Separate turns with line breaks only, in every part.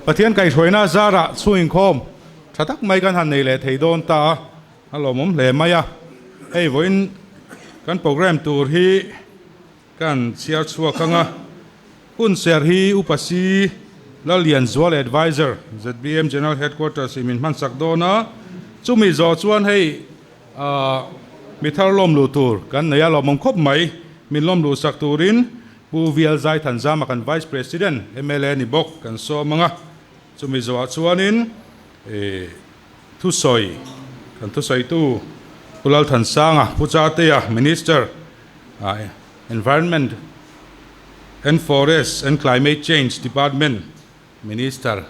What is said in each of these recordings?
Pathian kaihhruaina zarah chhung inkhawm tha tak mai kan han nei leh thei dawn ta a, a lawmawm hle mai a. Hei vawiin kan programme tur hi kan chhiar chhuak ang a, hun ser hi Upa Si Lallianzuala Adviser, zpm General Headquarters in min hmansak dawn a, chumi zawh chuan hei mi thar lawm luh tur kan nei a, lawmawm khawp mai min lawm luh sak turin Pu VL Zaithanzama kan Vice President, mla ni bawk kan sawm ang a, chumi zawhah chuanin thusawi kan thusawitu Pu Lalthansanga, Pu Chatea, Minister, Environment and Forest and Climate Change Department Minister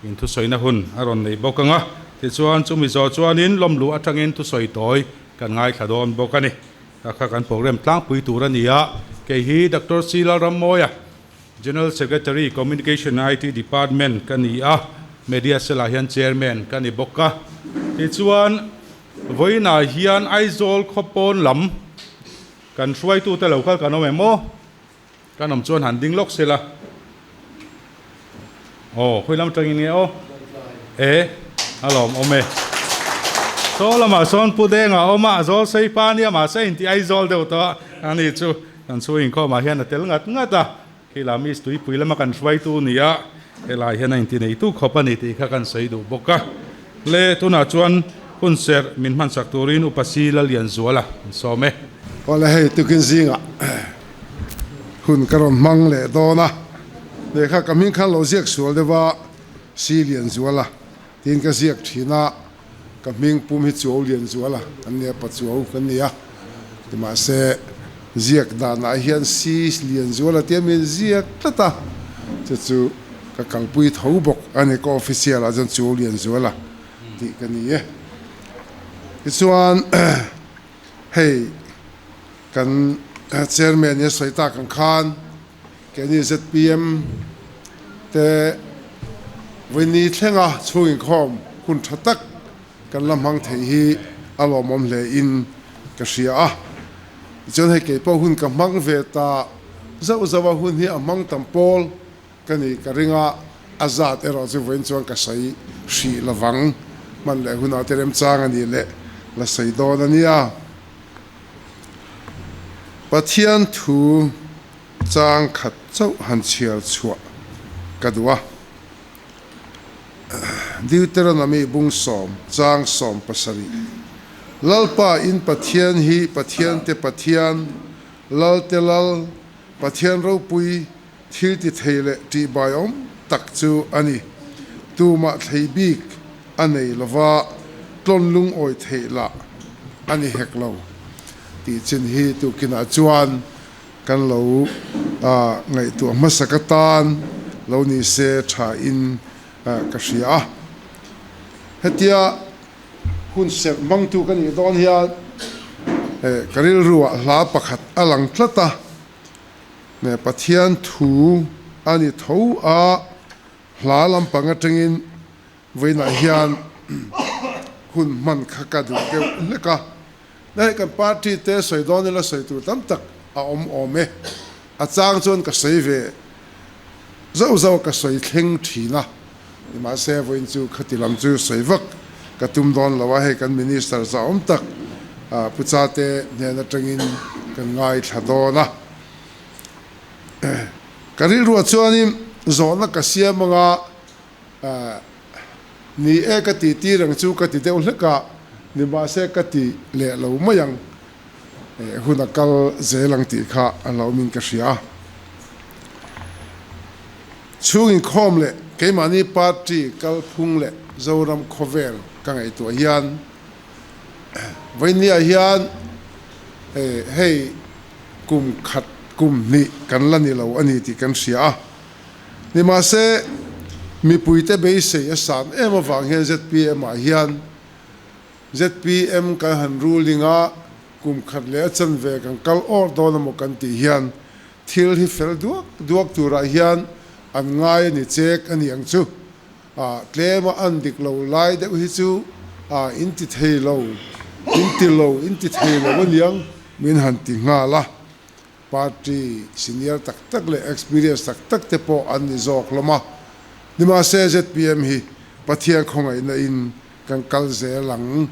in thusawina hun a rawn nei bawk ang a, tichuan chumi zawh chuanin lawmluh atangin thusawi tawi kan ngaithla dawn bawk a ni. Kha kha kan programme tlangpui tur a ni a, kei hi Doctor C Lalrammawia, General Secretary, Communication and IT Department ka ni a, Media Cell ah hian Chairman ka ni bawk a. Tichuan vawiinah hian Aizawl khawpawn lam kan hruaitute lo kal kan awm em aw? Kan awm chuan han ding lawk sela. Aw, khawi lam atangin nge aw? E, a lawm awm e. Saw lamah sawn Pu Denga a awm a, a zawl sei pa nia mahse a inti Aizawl deuh tawh a, ani chu kan chhung inkhawmah hian a tel ngat ngat a. Khila Miss Tuipui lama kan hruaitu ni a, helai hian a inti neitu khawp a ni tih kha kan sawi duh bawk a. Le, tunah chuan hun serh min hmansak turin Upa Si Lallianzuala an sawm e.
Awle hei tukin zingah hun ka rawn hmang leh dawn a, lehkha ka hming khan lo ziak sual deuh a, Si Lianzuala tiin ka ziak thin a, ka hming pum hi Chuau Lianzuala kan nia, Pa Chuau kan ni a, nimahse ziak danah hian Si Lianzuala tia min ziak tlat a, chu chu ka kalpui tho bawk a ni, ka official ah chuan Chuau Lianzuala tih ka ni e. Tichuan hei kan chairman in a sawi tak ang khan keini zpm te vawiini thlenga chhung inkhawm hun tha tak kan la hmang thei hi a lawmawm hle in ka hria a. Tichuan hei keipawh hun ka hmang ve ta zauh zauh a, hun hi a hmang tam pawl Ka ni ka ring a, a zat erawh chu vawiin chuan ka sawi hrih lovang. Hman leh hunah te remchang a nih leh la sawi dawn a nia. Pathian thu chang khat chauh han chhiar chhuah ka duh a. Deuteronomy bung sawm chang 17. Lalpa in Pathian hi Pathiante Pathian, Lalte Lal, Pathian ropui, Thil ti thei leh tih bai awm tak chu a ni. Tumah thlei bik a nei lova, tlawn lungawi theih lah a ni hek lo tih chin hi tukinah chuan kan lo ngaihtuah hmasa ka tan lo ni se tha in ka hria a. Hetia hun serh hmangtu ka nih dawn hian ka rilruah hla pakhat a lang tlat a. Nge Pathian thu a ni tho a, hla lampang atangin vawiinah hian hun hman kha ka duh deuh hlek a. Hei kan party te sawi dawn ila sawi tur tam tak a awm awm e. A chang chuan ka sawi ve zauh zauh a, ka sawi thleng thin a. Nimahse vawiin chu khati lam chu sawi vak ka tum dawn lo a, hei kan Minister za awm tak Pu Chate hnen atangin kan ngaithla dawn a. Ka rilruah chuanin zawhna ka siam anga ni e ka tih tir ang chu ka ti deuh hlek a, nimahse ka ti leh lo mai ang, hun a kal zel ang tih kha a hlauhawmin ka hria a. Chhung inkhawm leh keimahni party kalphung leh Zoram khawvel ka ngaihtuah hian vawinia hian hei kum khat kum hnih kan la ni lo a ni tih kan hria a. Nimahse mipuite beisei a san em avang hian zpm ah hian zpm kan han ruling a, kum khat leh a chanve kan kal awr dawn emaw kan tih hian Thil hi fel duak duak turah hian an ngai a ni chek a ni ang chu. Tlema an dik lo lai deuh hi chu in ti thei lo, in ti lo, in ti thei lo a niang min han ti nghal a. Party senior tak tak leh experience tak tak te pawh an ni zawk hlawm a. Nimahse zpm hi Pathian khawngaihna in kan kal zel ang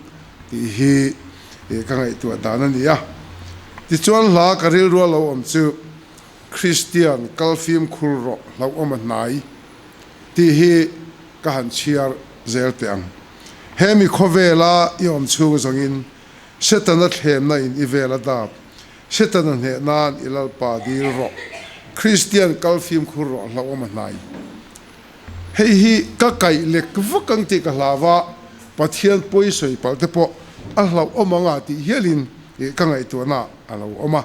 tih hi ka ngaihtuah dan a ni a. Tichuan hla ka rilru a lo awm chu Kristian kal fimkhur rawh hlauhawm a hnai tih hi ka han chhiar zel teh ang. He mi khawvela i awm chhung zawngin Setana thlemna in i vel a dap, Setana hneh nan i Lalpa dil rawh. Kristian kal fimkhur rawh hlauhawm a hnai. Hei hi ka kaih lek vak ang tih ka hlau a, Pathian pawi sawi palh te pawh a hlauhawm anga tih hialin ka ngaihtuahna a lo awm a.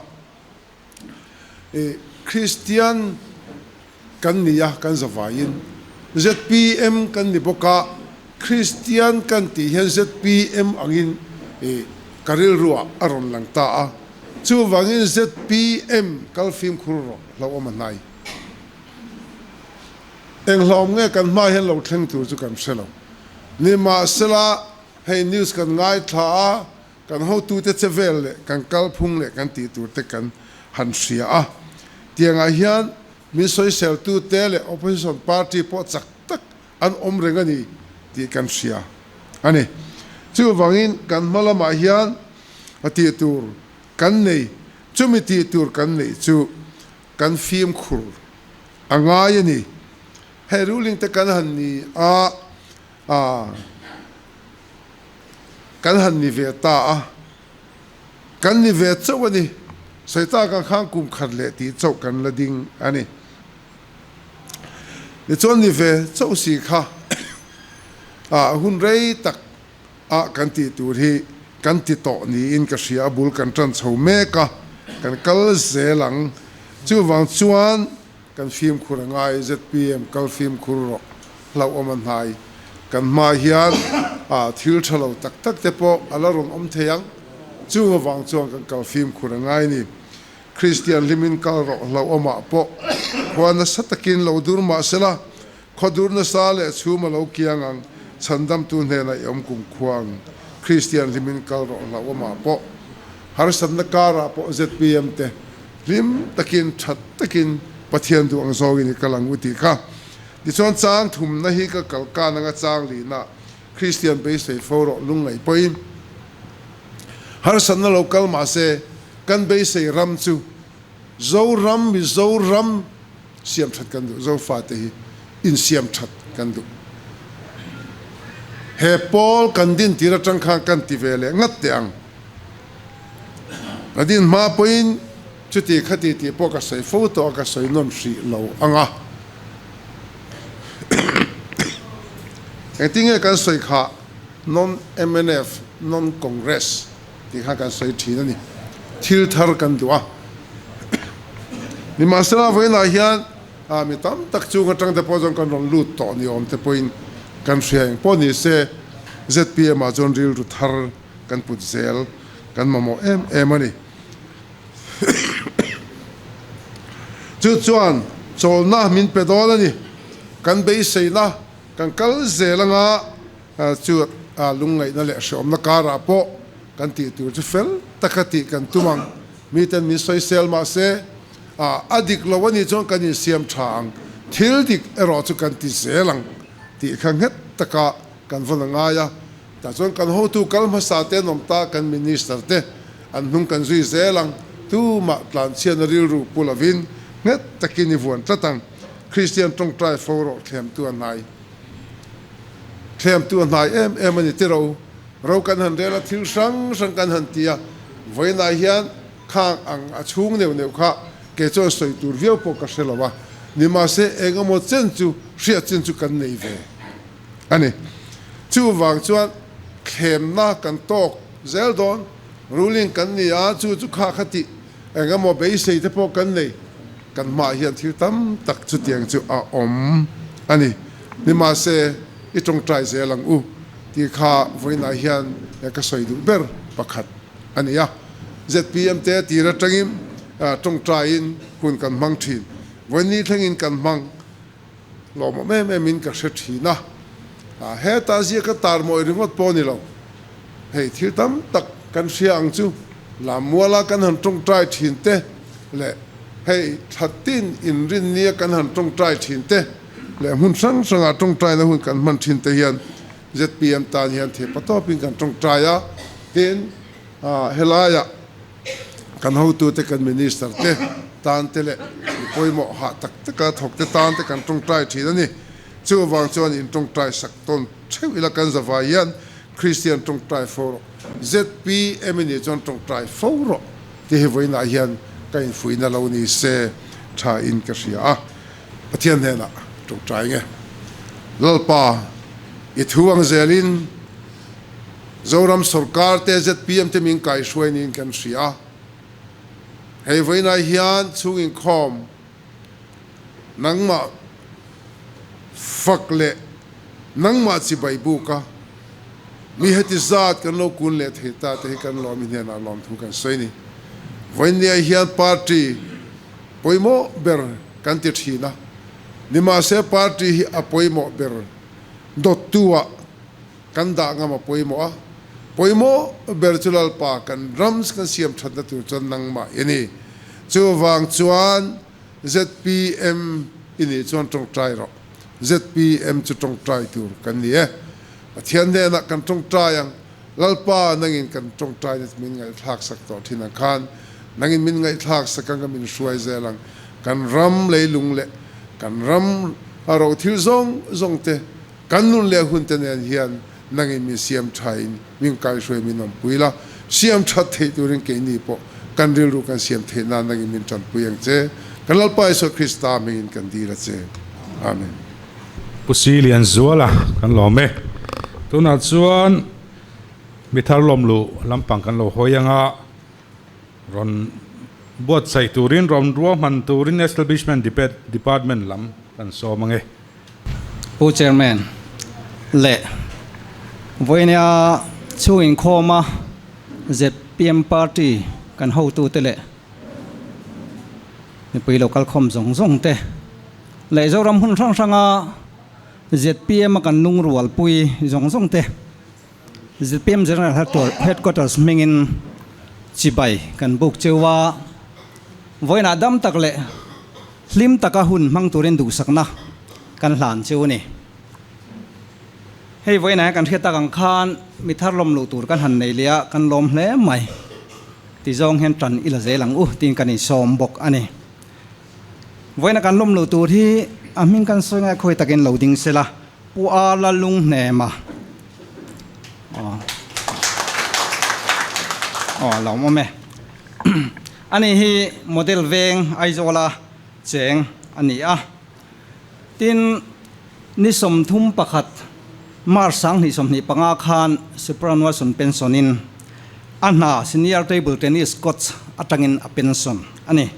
Kristian kan ni a, kan zavaiin zpm kan ni bawk a, Kristian kan tih hian zpm angin ka rilruah a rawn lang ta a, chuvangin zpm kal fimkhur rawh hlauhawm a hnai. Eng hlauhawm nge kan hma hian lo thleng tur chu kan hre lo. Nimahsela, hei news kan ngaithla a, kan hotute che vel leh kan kalphung leh kan tih tur te kan han hria a. Tiangah hian min sawiseltute leh opposition party pawh chak tak an awm reng a ni tih kan hria a ni. Chuvangin kan hma lamah hian a tih tur kan nei, chumi tih tur kan neih chu kan fimkhur a ngai a ni. Hei ruling te kan han ni a, kan han ni ve ta a, kan ni ve chauh a ni. Sawi tak ang khan kum khat leh tih chauh kan la ding a ni. Tichuan ni ve chauh si kha hun rei tak a kan tih tur hi kan ti tawh niin ka hria a bul kan tan chho mek a, kan kal zel ang. Chuvang chuan kan fimkhur a ngai, zpm kal fimkhur rawh hlauhawm a hnai. Kan hma hian thil tha lo tak tak te pawh a la rawn awm thei ang. Chung avang chuan kan kal fimkhur a ngai ni. Kristian hlimin kal rawh hlauhawmah pawh khua nasa takin lo dur mah sela, Khaw dur nasa leh chhum a lo kiang ang, chhandamtu hnenah i awm kum khua ang, Kristian hlimin kal rawh hlauhawmah pawh, harsatna karah pawh zpm te hlim takin that takin Pathian duh ang zawngin i kal ang u tih kha. Tichuan chang thumna hi ka kal kan anga chang lihna Kristian beisei fo rawh lungngaih pawhin harsatna lo kal mahse kan beisei ram chu Zoram Mizoram Siam that kan duh, Zofate hi insiam that kan duh. He pawl kan din tir atang khan kan ti ve leh ngat teh ang. Ka din hma pawhin chuti khati tih pawh ka sawi fo tawh a, ka sawi nawn hrih lo ang a. Engtin nge kan sawi kha non-MNF, non-Congress tih kha kan sawi thin a ni. Thil thar kan duh a. Nimahsela vawiinah hian mi tam tak chung atang te pawh chuan kan rawn lut tawh ni awm te pawhin kan hria eng pawh ni se zpm ah chuan rilru thar kan put zel kan mamawh em em a ni. Chu chuan chawlhna min pe dawn a ni. Kan beiseina kan kal zel anga Chu lungngaihna leh hreawmna karah pawh kan tih tur chu fel taka tih kan tum ang. Miten min sawisel mah se, a dik lo a nih chuan kan insiam tha ang. Thil dik erawh chu kan ti zel ang tih kha nghet taka kan vawn a ngai a. Tah chuan kan hotu kal hmasa te an awm ta, kan minister te an hnung kan zui zel ang. Tumah tlanchhiatna rilru pu lovin nghet takin i vuan tlat ang. Kristian tawngtai fo rawh thlemtu a hnai. Thlemtu a hnai em em a ni ti ro. Ro kan han rel a, thil hrang hrang kan han ti a, vawiinah hian khang ang a chhung neuh neuh kha kei chuan sawi tur viau pawh ka hre lo a, nimahse eng emaw chen chu hriat chin chu kan nei ve a ni. Chuvang chuan thlemna kan tawk zel dawn, ruling kan ni a, chu chu kha kha tih eng emaw beisei te pawh kan nei. Kan hmaah hian thil tam tak chutiang chu a awm a ni. Nimahse, i tawngtai zel ang u tih kha vawiinah hian ka sawi duh ber pakhat a ni a. Zpm te tir atangin tawngtaiin hun kan hmang thin. Vawiin ni thlengin kan hmang lawmawm em emin ka hre thin a. Heta ziaka tar mawi ringawt pawh a ni lo. Hei thil tam tak kan hria ang chu Lammuala kan han tawngtai thin te leh hei thla tin inrinnia kan han tawngtai thin te. leh hmun hrang hrangah tawngtaina hun kan hman thin te hian zpm tan hian thepa tawpin kan tawngtai a, tin helaiah kan hotute kan minister te tan te leh mi pawimawh hah tak taka thawk te tan te kan tawngtai thin a ni. Chuvang chuan in tawngtai sak tawn theuh ila kan zavai hian Kristian tawngtai fo rawh, zpm i nih chuan tawngtai fo rawh tih hi vawiinah hian ka infuihna lo ni se tha in ka hria a, Pathian hnenah tawngtai nge. Lalpa, i thu ang zelin Zoram sawrkar te zpm te min kaihruai niin kan hria a, hei vawiinah hian chhung inkhawm Nangmah fak leh nangmah chibai buk a, mi heti zat kan lo kun leh thei ta te hi kan lawm i hnenah lawmthu kan sawi ni. Vawinia hian party pawimawh ber kan ti thin a, nimahse party hi a pawimawh ber dawttu ah kan dah ngam a pawimawh a, pawimawh ber chu Lalpa kan ram kan siam thatna tur chuan nangmah i ni. Chuvang chuan zpm i nih chuan tawngtai rawh. Zpm chu tawngtai tur kan ni e. Pathian hnenah kan tawngtai ang, Lalpa nangin kan tawngtaina chu min ngaihthlak sak tawh thin ang khan, nangin min ngaihthlak sak ang ka min hruai zel ang. Kan ram leilung leh kan ram a ro thil zawng zawng te Kan nun leh hun te nen hian nangin min siam thain min kaihruai min awmpui la, siam that theih turin keini pawh kan rilru kan siam theih nan nangin min tanpui ang che. Kan Lalpa Isua Krista hmingin kan dil a che. Amen.
Pu Si Lianzuala kan lawm e. Tunah chuan mi thar lawmluh lampang kan lo hawi anga rawn buatsaih turin rawn ruahman turin Establishment Department lam kan sawm ange.
Pu Chairman leh vawinia chhung inkhawma zpm party kan hotute leh mipui lo kalkhawm zawng zawng te leh Zoram hun hrang hranga zpm a kan lungrualpui zawng zawng te zpm General Headquarters hmingin chibai kan buk cheu a, vawiinah dam tak leh Hlim taka hun hmang turin duhsakna kan hlan chu a ni. Hei vawiinah hian kan hriat tak ang khan mi thar lawm luh tur kan han nei leh a, kan lawm hle mai. Ti zawng hian tan i la zel ang u tiin kan insawm bawk a ni. Vawiina kan lawm luh tur hi a hming kan sawi ngai khawi takin lo ding sela, Pu A la lung hnem a. Aw. Aw a lawmawm e. Ani hi model veng Aizawla cheng a ni a. Tin, ni 31 March 2025 khan Superannuation Pension in a hna Senior Table Tennis Coach atangin a pension a ni.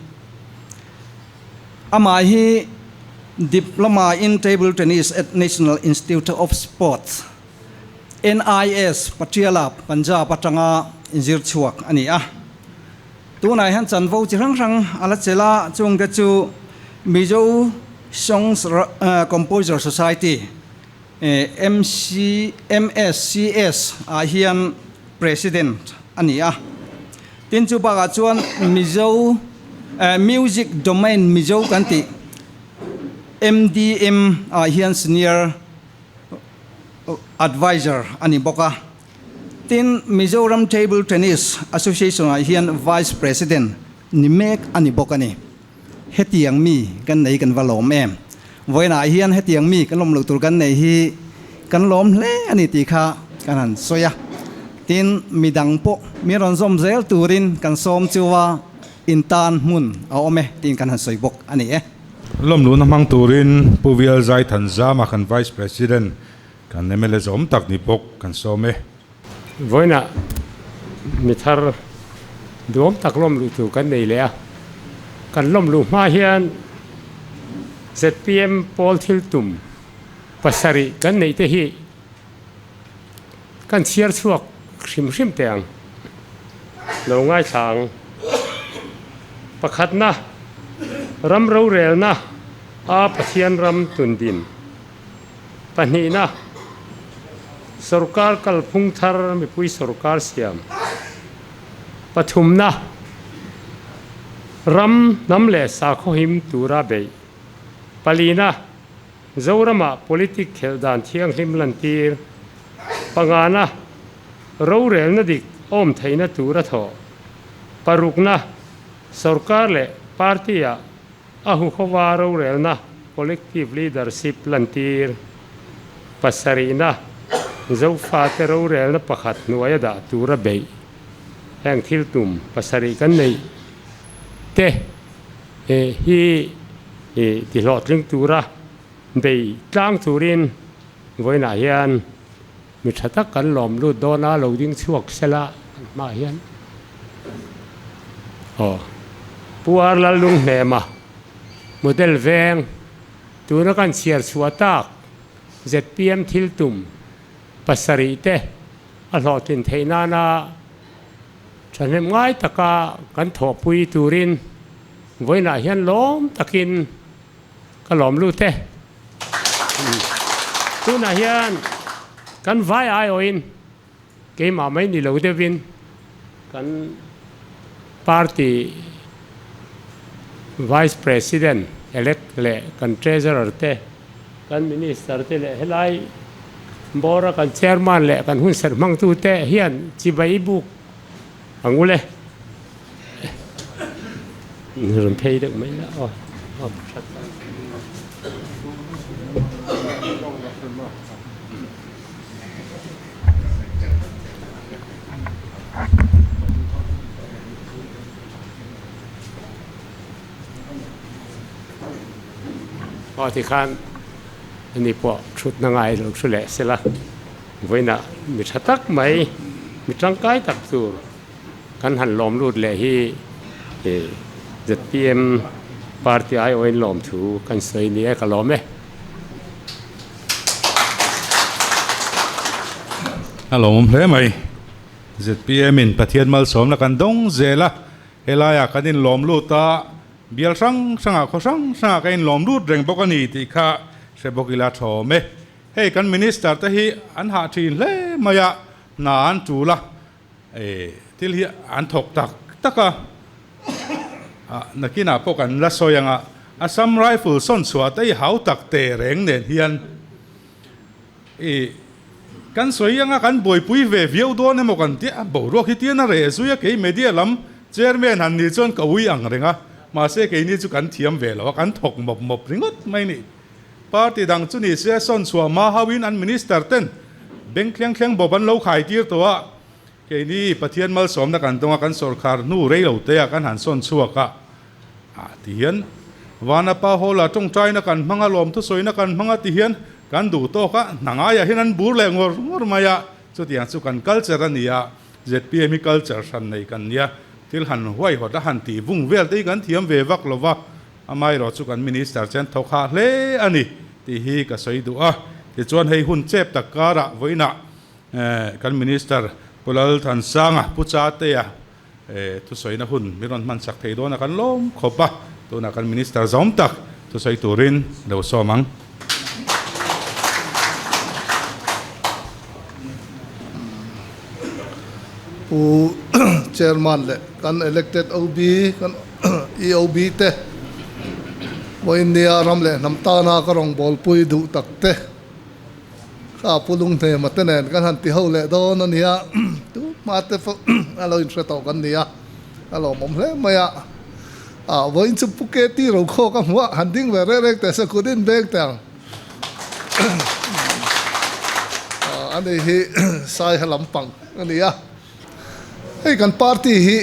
Amah hi Diploma in Table Tennis at National Institute of Sports, NIS, Patiala, Punjab atanga inzir chhuak a ni a. Tunah hian chanvo chi hrang hrang a la chelh a, chungte chu Mizo Songs Composer Society, MC, MSCS, ah hian President a ni a. Tin chu bakah chuan Mizo Music Domain Mizo kan tih MDM ah hian Senior Adviser a ni bawk a. Tin, Mizoram Table Tennis Association-ah hian Vice President ni mek a ni bawk a ni. Hetiang mi kan nei kan va lawm em? Vawiinah hian hetiang mi kan lawm loh tur kan nei hi kan lawm hle a ni tih kha kan han sawi a. Tin, midang pawh min rawn zawm zel turin kan sawm chu a, intan hmun a awm e tiin kan han sawi bawk a ni e.
Lawmluhna hmang turin Pu Vial Zaithanzama kan Vice President Kan mla zawm tak ni bawk kan sawm e.
Vawiinah mi thar duhawm tak lawm luh tur kan nei leh a, kan lawm luh hma hian zpm pawl thil tum pasarih kan neih te hi kan chhiar chhuak hrim hrim teh ang. Lo ngaithla ang. Pakhatna, ram rorelna a Pathian ram tundin. Pahnihna, Sorkar kalphung thar mipui sorkar siam. Pathumna, Ram hnam leh sakhaw him tura beih. Palina, Zorama politic khelh dan thianghlim lantir. Pangana, rorelna dik awm theihna tura thawh. Parukna, sorkar leh party-ah a huhova rorelna, collective leadership, lantir. Pasarihna, Zofate rorelna pakhat hnuaia dah tura beih. Heng thil tum pasarih kan neih te hi tihlawhtling tura bei tlang turin vawiinah hian mi tha tak kan lawm lut dawn a, lo ding chhuak sela kan hmaah hian aw Pu Arlal Lunghnema model veng tuna kan chhiar chhuah tak zpm thil tum pasarih te a hlawhtlin theih nana thahnem ngai taka kan thawhpui turin vawiinah hian lawm takin ka lawm lut e. Tunah hian kan vai aiawhin keimah mai ni lo deuhin kan party Vice President elect leh kan Treasurer te, kan Minister te leh helai bawra kan Chairman leh kan hunserh hmangtute hian chibai buk ang ule. Rawn phei deuh mai la aw. Aw tikhan ani pawh thutna ngai lo thu leh sela vawiinah mi tha tak mai mi tangkai tak tur kan han lawm lut leh hi zpm party aiawhin lawmthu kan sawi ni e ka lawm e.
A lawmawm hle mai. Zpm in Pathian malsawmna kan dawng zel a, helaiah kan inlawm lut a, bial hrang hrangah khaw hrang hrangah kan inlawm lut reng bawk a ni tih kha hre bawk ila thawm e. Hei kan Minister te hi an hah thin hle mai a, hna an tul a, thil hi an thawk tak tak a, nakinah pawh kan la sawi ang a, Assam Rifle sawn chhuah te hi hau tak teh reng nen hian i kan sawi anga kan buaipui ve viau dawn emaw kan tia, boruak hi tian a reh zui a, kei media lam chairman han nih chuan ka ui ang reng a, mahse keini chu kan thiam ve lo a, kan thawk mawp mawp ringawt mai ni. Party dang chu ni se sawn chhuah hma hauhin an minister ten bank thleng thleng bawp an lo khai tir tawh a, keini Pathian malsawmna kan dawng a, kan sawrkhar hnu rei lo te ah kan han sawn chhuak a, ah ti hian Vanapa Hall ah tawngtaina kan hmang a, lawmthusawina kan hmang a ti hian kan duh tawk a, hna ngaiah hian an bur leh ngawr ngawr mai a, chutiang chu kan culture a ni a, zpm hi culture hran nei kan nia, thil han huaihawt a han tih vung vel te hi kan thiam ve vak lo va. Amaherawh chu kan Minister chuan thawk hah hle a ni tih hi ka sawi duh a. Tichuan hei hun chep tak karah vawiinah kan Minister Pu Lalthansanga, Pu Chatea thusawina hun min rawn hman sak thei dawn a kan lawm khawp a. Tunah kan Minister zawm tak thusawi turin lo sawm ang.
Pu Chairman leh kan elected OB kan EOB te vawiin nia ram leh hnam tana ka rawngbawlpui duh tak te kha Pu Lunghnema te nen kan han ti ho leh dawn a nia tu hma te pawh a lo inhre tawh kan nia a lawmawm hle mai a ah vawiin chu Pu KT Rokhawk a hmuh a han ding ve rek rek teh se kut in beng teh ang ani hi Saiha lampang a ni a. Hei kan party hi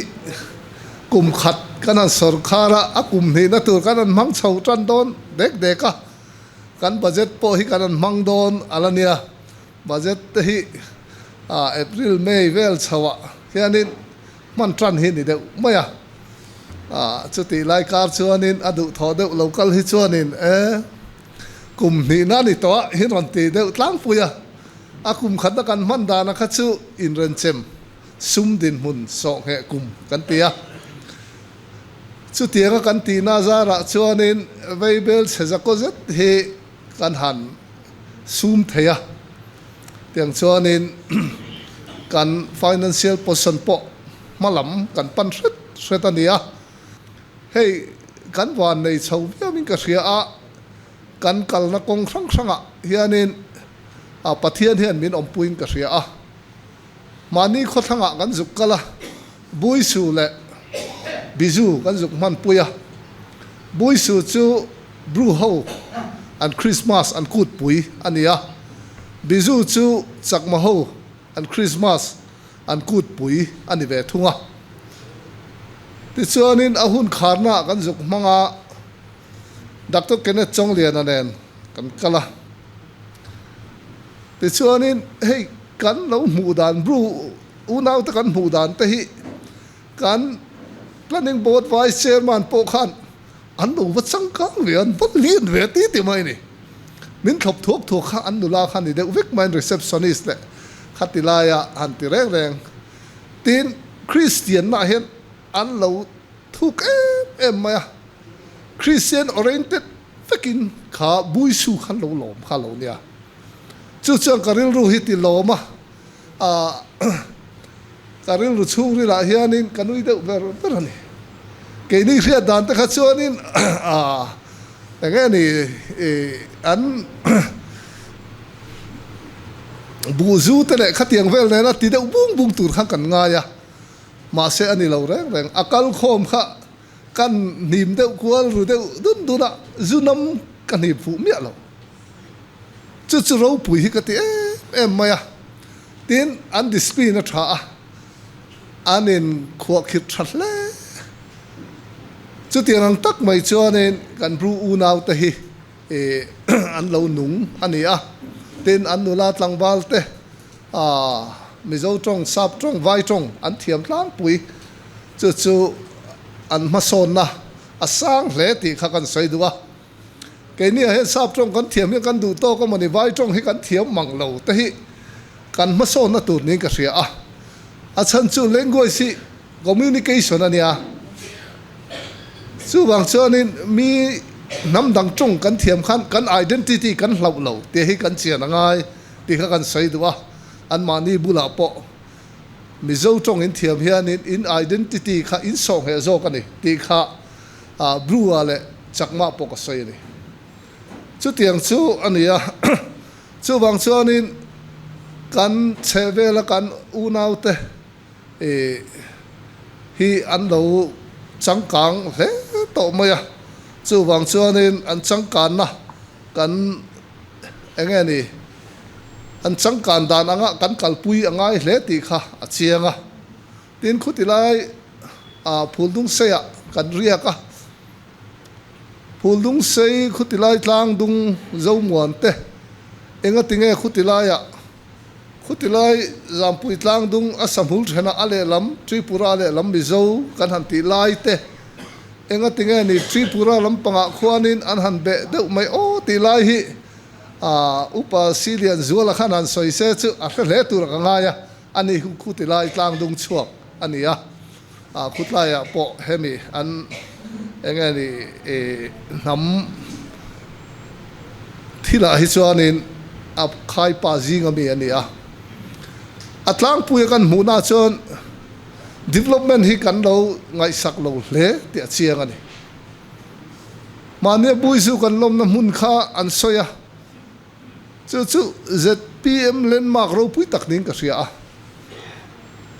kum khat kan han sawrkhar a, a kum hnihna tur kan han hmang chho tan dawn dek dek a, kan budget pawh hi kan han hmang dawn a la nia. Budget te hi April, May vel chhoah hianin hman tan hi ni deuh mai a, chutih lai kar chuanin a duhthawh deuh lo kal hi chuanin e kum hnihna a ni tawh a, hin rawn ti deuh tlangpui a. A kum khatna kan hman dana kha chu inrenchem sum dinhmun sawhngheh kum kan ti a. Chutianga kan tihna zarah chuanin veibel chhe zakaw zet hi kan han sum thei a. Tiang chuanin kan financial position pawh hma lam kan pan hret hret a ni a. Hei kan van nei chho viauin ka hria a. Kan kalna kawng hrang hrangah hianin Pathian hian min awmpuiin ka hria a. Mahni khawthlangah kan zuk kal a, Buisu leh Bizu kan zuk hmanpui a. Buisu chu Bru ho an Krismas an kutpui a ni a, Bizu chu Chakma ho an Krismas an kutpui a ni ve thung a. Tichuanin a hun kharnaah kan zuk hmang a, Doctor Kenneth Chawngliana nen kan kal a. Tichuanin hei kan lo hmuh dan Bru unaute kan hmuh dan te hi kan Planning Board Vice Chairman pawh khan an lo va changkang ve, an va lian ve ti ti mai a ni. Min thlawp thuak thuak kha an nula kha ni deuh vek mai receptionist leh khati laia han ti reng reng. Tin, Kristianna hian an lo thuk em em mai a, Christian oriented vekin kha Buisu khan lo lawm kha lo nia. Chu chuan ka rilru hi ti lawm a, ah ka rilru chhungrilah hianin ka nui deuh ber ber a ni. Keini hriat dan te kha chuanin ah eng nge ni an buhzu te leh khatiang vel nena ti deuh bung bung tur khan kan ngai a. Mahse a ni lo reng reng, a kal khawm kha kan hnim deuh kual ru deuh dun dun a, zu nam ka hnim fuh miah lo. Chu chu ropui hi ka ti em em mai a, tin an discipline a tha a, an in khuahkhirh tha hle. Chutiang ang tak mai chuanin kan Bru unau te hi an lo nung a ni a, tin an nula tlangval te A, Mizo tawng, Sap tawng, Vai tawng an thiam tlangpui. Chu chu an hmasawnna a sang hle tih kha kan sawi duh a. Keini ah hian Sap tawng kan thiam hian kan duh tawk a mawni, Vai tawng hi kan thiam mang lo te hi kan hmasawnna tur niin ka hria a. A chhan chu language hi communication a nia. Chuvang chuanin mi hnam dang tawng kan thiam khan kan identity kan hlauh lo tih hi kan chian a ngai. Tih kha kan sawi duh a, anmahni bulah pawh Mizo tawng in thiam hianin in identity kha in sawhngheh zawk a ni tih kha Blue-a leh Chakma pawh ka sawi a ni. Chutiang chu a ni a, chuvang chuanin kan chhehvela kan unaute hi an lo changkang hle tawh mai a, chuvang chuanin an changkanna kan Eng nge ni? An changkan dan anga kan kalpui a ngai hle tih kha a chiang a. Tin, khuti lai ah Phuldungseiah kan riak a. Phuldungsei khuti lai tlang dung Zomuan te engati nge khuti laiah khuti lai Zampui tlang dung a sahmul thena a lehlam Tripura lehlam Mizo kan han tih lai te Engati nge ni Tripura lampangah khuanin an han beh deuh mai aw tih lai hi Upa Silian Zuala khan han sawi se chu a hre hle tur ka ngai a, ani hi khu ti lai tlang dung chhuak a ni a, khutlaiah pawh hemi an enge ni hnam thilah hi chuanin a khaipa zing ami a ni a, a tlangpuia kan hmuhna chuan. Development hi kan lo ngaihsak lo hle tih a chiang a ni. Mahnia Buizu kan lawmna hmun kha an sawi a, chu chu zpm landmark ropui tak niin ka hria a.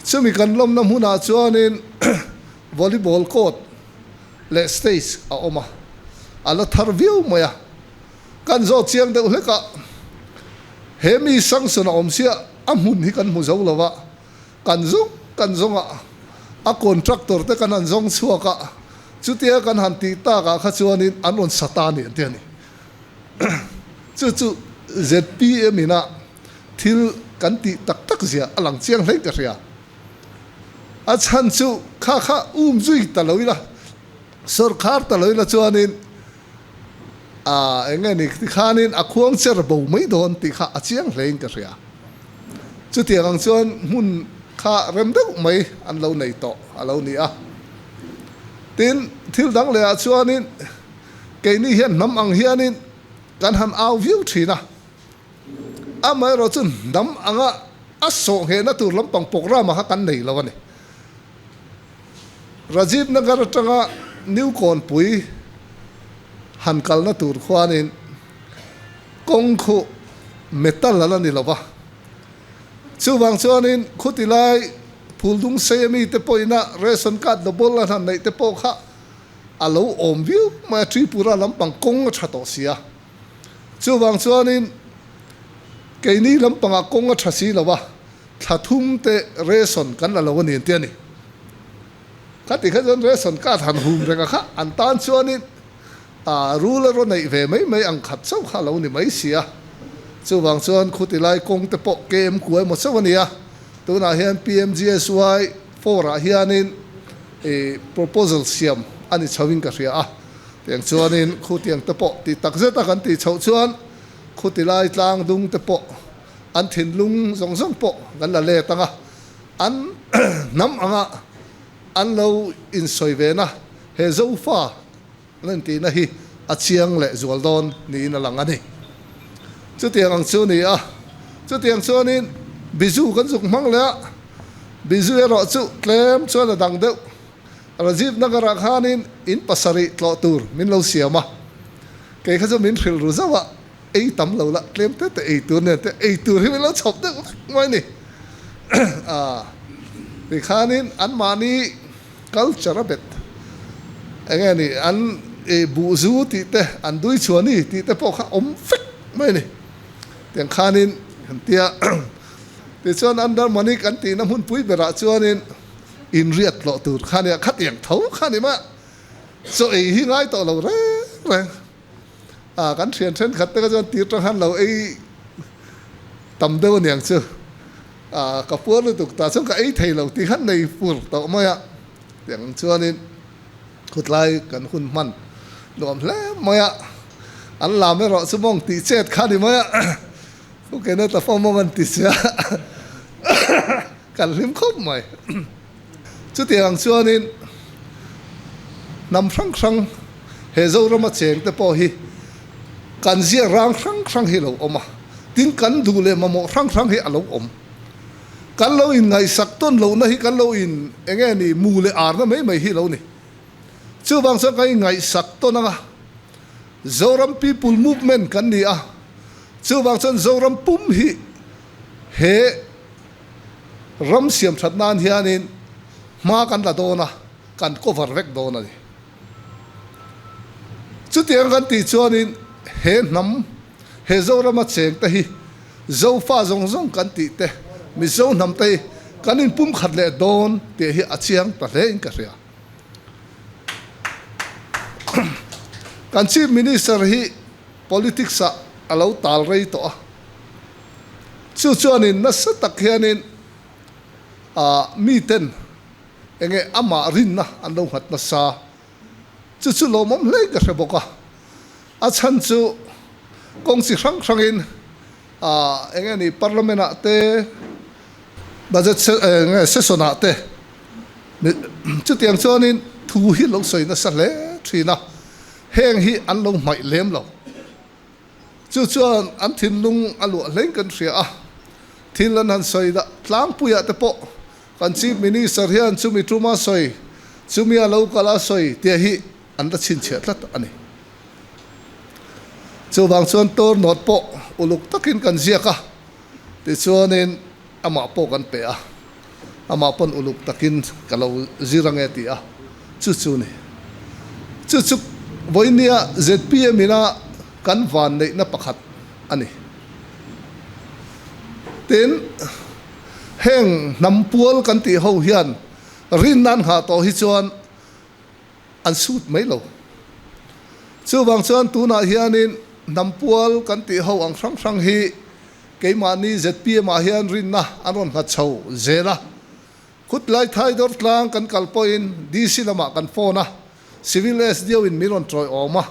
Chumi kan lawmna hmunah chuanin volleyball court leh stage a awm a, a la thar viau mai a. Kan zawt chiang deuh hlek a, he mi sanction a awm sia a hmun hi kan hmu zo lo a, Kan zawng kan zawng a, a contractor te kan han zawng chhuak a, chutia kan han tih tak ah kha chuanin an rawn sa ta a ni an ti a ni. Chu chu zpm ina thil kan tih tak tak zia a lang chiang hlein ka hria. A chhan chu kha kha um zui ta lo ila, sawrkhar ta lo ila chuanin eng nge ni tikhanin a khuang cher bo mai dawn tih kha a chiang hlein ka hria. Chutiang ang chuan hmun kha rem deuh mai an lo nei tawh a lo ni a. Tin, thil dang lehah chuanin keini hian hnam ang hianin kan han au viau thin a. Amaherawh chu hnam anga a sawhnghehna tur lampang programme kha kan nei lo a ni. Rajiv Nagar atanga New Kawnpui han kalna tur khuanin. Kawng khu metal a la ni lo va. Chuvang chuanin khuti lai Phuldung sei ami te pawhina ration card double a hlan neih te pawh kha a lo awm viau mai a, Tripura lampang kawng a tha tawh si a. Chuvang chuanin keini lampangah kawng a tha si lo va, thla thum te ration kan la lo a ni an ti a ni. Khati kha chuan ration card han hum reng a kha an tan chuanin a rul a rawn neih ve mai mai ang khat chauh kha a lo ni mai si a. Chuvang chuan khuti lai kawng te pawh KM kuai maw chauh a ni a, tunah hian PMGSY four ah hianin ih proposal siam a ni chho in ka hria a. Tiang chuanin khutiang te pawh tih tak zet a kan tih chhoh chuan khuti lai tlang dung te pawh an thinlung zawng zawng pawh kan la let ang a, an hnam anga an lo insawi ve na he Zofa an intihna hi a chiang leh zual dawn niin a lang a ni. Chutiang ang chu ni a, chutiang chuanin Biju kan zuk hmang leh a, Biju erawh chu tlem chuan a dang deuh. Rajiv Nagar-ah khanin in pasarih tlawh tur min lo siam a, kei kha chu min hrilh ru zauh a, ei tam lo la, tlem te te ei tur nen te ei tur hi min lo chhawp deuh vek mai ni. A ti khanin anmahni culture a bet eng nge ni an i buhzu tih te an dui chhuani tih te pawh kha awm vek mai ni. Tiang khanin kan tia tichuan under manik an tihna hmunpui berah chuanin inriat tlawh tur kha nia khatiang tho kha ni mah chaw ei hi ngai tawh lo reng reng a kan thian thenkhat te kha chuan tir tang han lo ei tam deuh aniang chu a ka puar lutuk tah chuan ka ei thei lo tih khan nei fur tawh mai a tiang chuanin khutlai kan hun hman nuam hle mai a an lam erawh chu mawng tih chet kha ni mai a Kena ta fo mawng an ti sia. Kan hlim khawp mai. Chutiang ang chuanin hnam hrang hrang he Zorama cheng te pawh hi kan ziak rang hrang hrang hi a lo awm a, tin kan duh leh mamawh hrang hrang hi a lo awm. Kan lo inngaihsak tawn lohna hi kan lo in eng nge ni mu leh arna mai mai hi a lo ni. Chuvang chuan kan inngaihsak tawn anga Zoram People Movement kan ni a, chuvang chuan Zoram pum hi he ram siam that nan hianin hma kan la dawn a, kan cover vek dawn a ni. Chutiang kan tih chuanin he hnam, he Zorama cheng te hi Zofa zawng zawng kan tih te, Mizo hnam te hi kan inpumkhat leh dawn tih hi a chiang ta hle in ka hria. Kan Chief Minister hi politics ah a lo tal rei tawh a. Chu chuanin nasa tak hianin ah miten enge amah rinna an lo nghat nasa. Chu chu lawmawm hle ka hre bawk a. A chhan chu kawng chi hrang hrangin ah enge ni parliament ah te budget enge session ah te chutiang chuanin thu hi lo sawi nasa hle thin a. Heng hi an lo hmaih lem lo. Chu chuan an thinlung a luah hlein kan hria a, thil an han sawi dah tlangpuiah te pawh kan Chief Minister hian chumi tuma sawi, chumi a lo kal a sawi tih hi an la chhinchhiah tlat a ni. Chuvang chuan tour note pawh uluk takin kan ziak a, tichuanin amah pawh kan pe a, amah pawn uluk takin ka lo zir ange ti a, chu chu ni. Chu chu vawinia zpm ina kan van neihna pakhat a ni. Tin, heng hnam pual kan tih ho hian rinna an nghah tawh hi chuan an sut mai lo. Chuvang chuan tunah hianin hnam pual kan tih ho ang hrang hrang hi Keimahni zpm ah hian rinna an rawn nghat chho zel a. Khutlai Thaidawr tlang kan kal pawhin DC lamah kan phone a, Civil SDO in min rawn tawi awm a,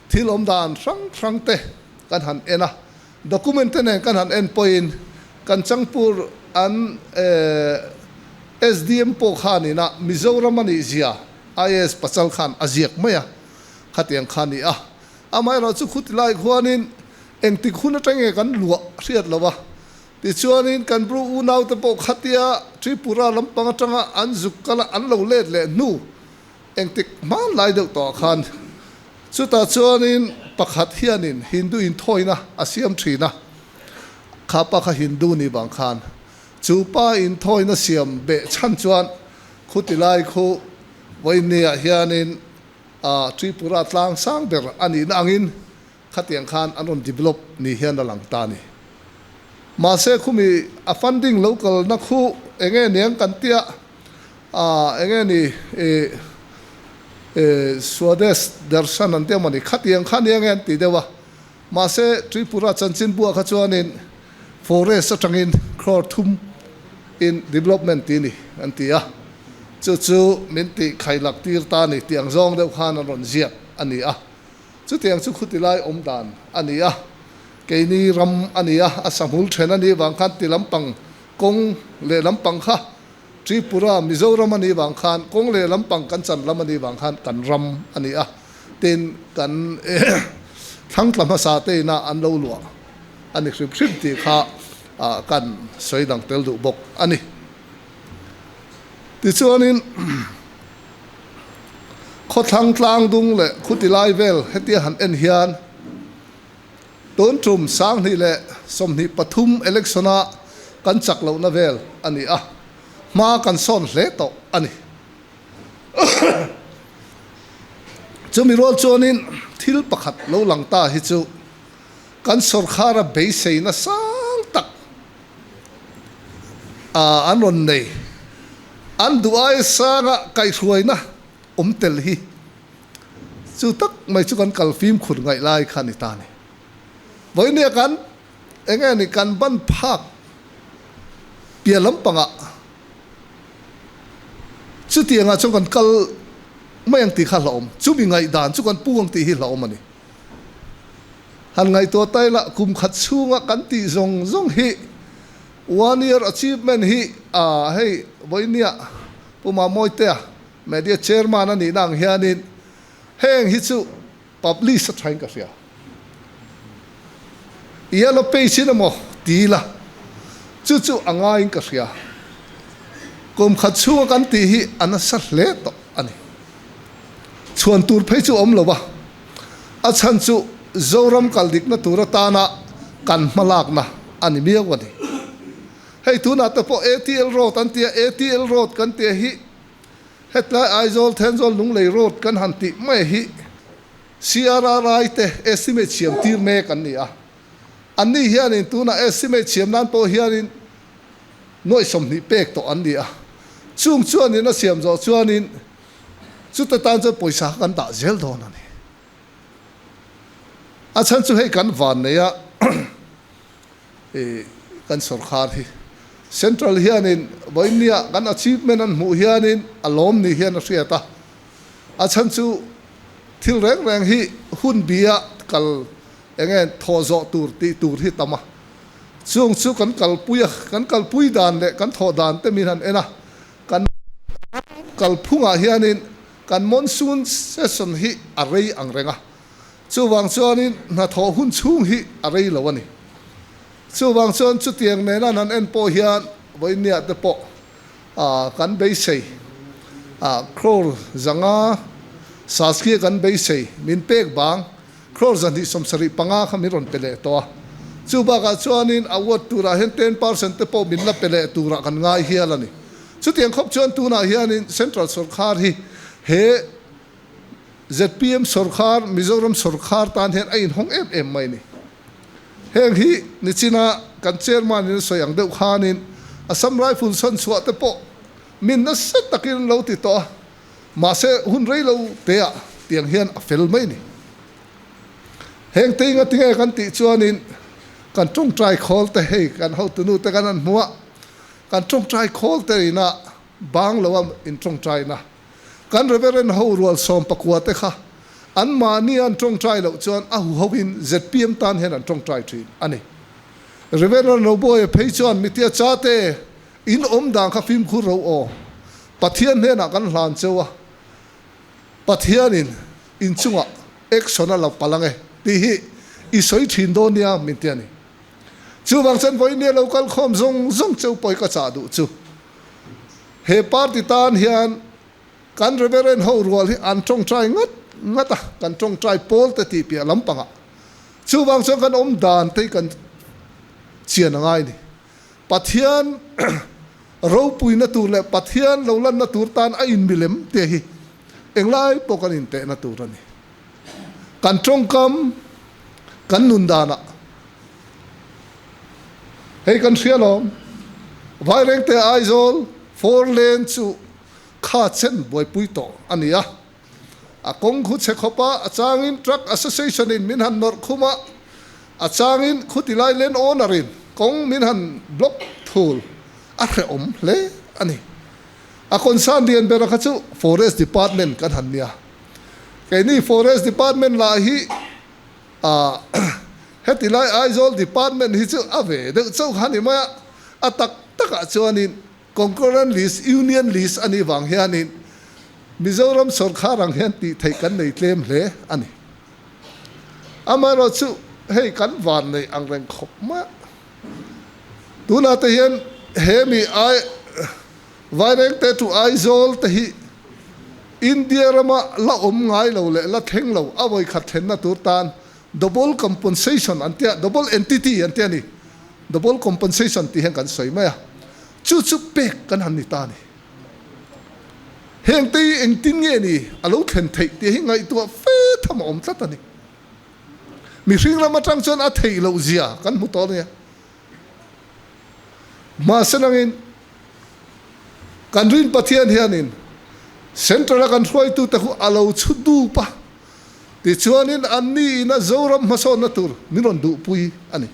thil awm dan hrang hrang te kan han en a, document te nen kan han en pawhin kan Changpur an SDM pawh khan ina Mizoram a nih zia IAS Pachal khan a ziak mai a, khatiang kha a ni a. Amaherawh chu khutilai khuanin Engtik hun atang nge kan luah hriat lo a, tichuanin kan Bru unaute pawh khatia Tripura lampang atanga an zuk kal a an lo let leh hnu engtik hmanlai deuh tawh ah khan chutah chuanin
pakhat hianin Hindu inthawina a siam thin a, kha pa kha Hindu ni vang khan chu pa inthawina siam beh chhan chuan khuti lai khu vawinia hianin Tripura tlang sang ber a nihna angin Khatiang khan an rawn develop ni hian a lang ta a ni. Mahse khumi a funding lo kalna khu enge niang kan tia ah enge ni ih ih Swadesh Darshan an tia mawni khatiang kha nia nge an ti deuh a. Mahse Tripura chanchinbua kha chuanin forest atangin crore thum in development ti ni an ti a. Chu chu min tih khailak tir ta a ni tih ang zawng deuh khan an rawn ziak a ni a. Chutiang chu khuti lai awm dan a ni a, keini ram a ni a, a sahmul then a nih vang khan ti lampang kawng leh lampang kha Tripura, Mizoram a nih vang khan kawng leh lampang kan chan lam a nih vang khan kan ram a ni a, tin kan thlangtla hmasa te ina an lo luah a ni hrim hrim tih kha kan sawi dang tel duh bawk a ni. Tichuanin. Khawthlang tlang dung leh khuti lai vel hetia han en hian tun tum 2023 election-a kan chak lohna vel a ni a, hma kan sawn hle tawh a ni. Chumi rual chuanin thil pakhat lo lang ta hi chu kan sawrkhara beiseina sang tak a an rawn nei. An duh ai sanga kaihhruaina awm tel hi chu tak mai chu kan kal fimkhur ngaih lai kha a ni ta a ni. Vawinia kan eng nge ni kan ban phak piah lampangah chutiangah chuan kan kal mai ang tih kha hlauhawm. Chumi ngaihdan chu kan pu ang tih hi hlauhawm a ni. Han ngaihtuah ta ila kum khat chhunga kan tih zawng zawng hi one year achievement hi a hei vawinia Pu Mamoitea media chairman a nihna ang hianin heng hi chu publish a thain ka hria. Yellow page in emaw ti ila chu chu a ngaiin ka hria. Kum khat chhunga kan tih hi a nasa hle tawh a ni. Chhuan tur phei chu awm lo a, a chhan chu Zoram kal dikna tur atana kan hmalakna a ni miau a ni. Hei tunah te pawh ATL Road an tia, ATL Road kan tia hi hetlai Aizawl Thenzawl Lunglei Road kan han tih mai hi CRRI te estimate siam tir mek an ni a. Anni hianin tunah estimate siam nan pawh hianin nuaih 20 pek tawh an ni a. Chung chuanin a siam zawh chuanin Chuta tan chuan pawisa kha kan dah zel dawn a ni. A chhan chu hei kan van nei a, kan sorkar hi central hianin vawinia kan achievement an hmuh hianin a lawm ni hian a hriat a. A chhan chu thil reng reng hi hun bia kal eng nge thawh zawh tur tih tur hi tam a. Chung chu kan kalpui a, kan kalpui dan leh kan thawh dan te min han en a. Kan kalphungah hianin kan monsoon session hi a rei ang reng a, chuvang chuanin hnathawh hun chhung hi a rei lo a ni. Chuvang chuan chutiang nena an han en pawh hian vawinia te pawh kan beisei crore 500 Saskia kan beisei min pek bang crore 275 kha min rawn pe leh tawh a. Chu bakah chuanin award turah hian 10% te pawh min la pe leh turah kan ngai hial a ni. Chutiang khawp chuan tunah hianin Central sawrkhar hi he zpm sawrkhar, Mizoram sawrkhar tan hian a inhawng em em mai a ni. Heng hi nichina kan chairman in a sawi ang deuh khanin Assam Rifle sawn chhuah te pawh min nasa takin an lo ti tawh a, mahse hun rei lo teah tiang hian a fel mai a ni. Heng te inga tinge kan tih chuanin kan tawngtai khawl te hei kan hotunu te kan han hmu a, Kan tawngtai khawl te ina bang lo a in tawngtaina. Kan Reverend ho rual 19 te kha an mahni an tawngtai loh chuan a huho in zpm tan hian an tawngtai thin a ni. Reverend Roboy phei chuan mitia cha te in awm dan kha fimkhur ro aw. Pathian hnenah kan hlan cheu a, Pathianin in chungah action a lo palh ang e tih hi i sawi thin dawn nia min ti a ni. Chuvang chuan vawinia lo kal khawm zawng zawng cheu pawi ka chah duh chu. He party tan hian kan Reverend ho rual hi an tawngtai ngat ngat a, kan tawngtai pawl te tih piah lampangah. Chuvang chuan kan awm dan te hi kan chian a ngai a ni. Pathian ropuina tur leh Pathian lo lanna tur tan a inmilem te hi englai pawh kan intehna tur a ni. Kan tawngkam, kan nun danah hei kan hria lawm, Vairengte Aizawl four lane chu kha chen buaipui tawh a ni a. A kawng khu chhe khawp a, a changin Truck Association in min han nawrh khum a, a changin khuti lai land owner in kawng min han block thul a hrehawm hle a ni. A concern lian ber a kha chu Forest Department kan han nia. Keini Forest Department lah hi ah heti lai Aizawl Department hi chu a ve deuh chauh kha a ni mai a, a tak takah chuanin Concurrent list, Union list a nih vang hianin Mizoram sawrkhar ang hian tih theih kan nei tlem hle a ni. Amaherawhchu hei kan van nei ang reng khawp mai a. Tunah te hian he mi ai Vairengte to Aizawl te hi India rama la awm ngai lo leh la thleng lo a vawikhat thlenna tur tan double compensation an tia, double entity an tia a ni. Double compensation tih hian kan sawi mai a, chu chu pek kan han ni ta a ni. Heng te hi engtin nge ni a lo thlen theih tih hi ngaihtuah fe tham a awm tlat a ni. Mihring lam atang chuan a theih loh zia kan hmu tawh ania. Mahse nangin kan rin Pathian hianin Central a kan hruaitute khu a lo chhu dup a, tichuanin anni ina Zoram hmasawnna tur min rawn duhpui a ni.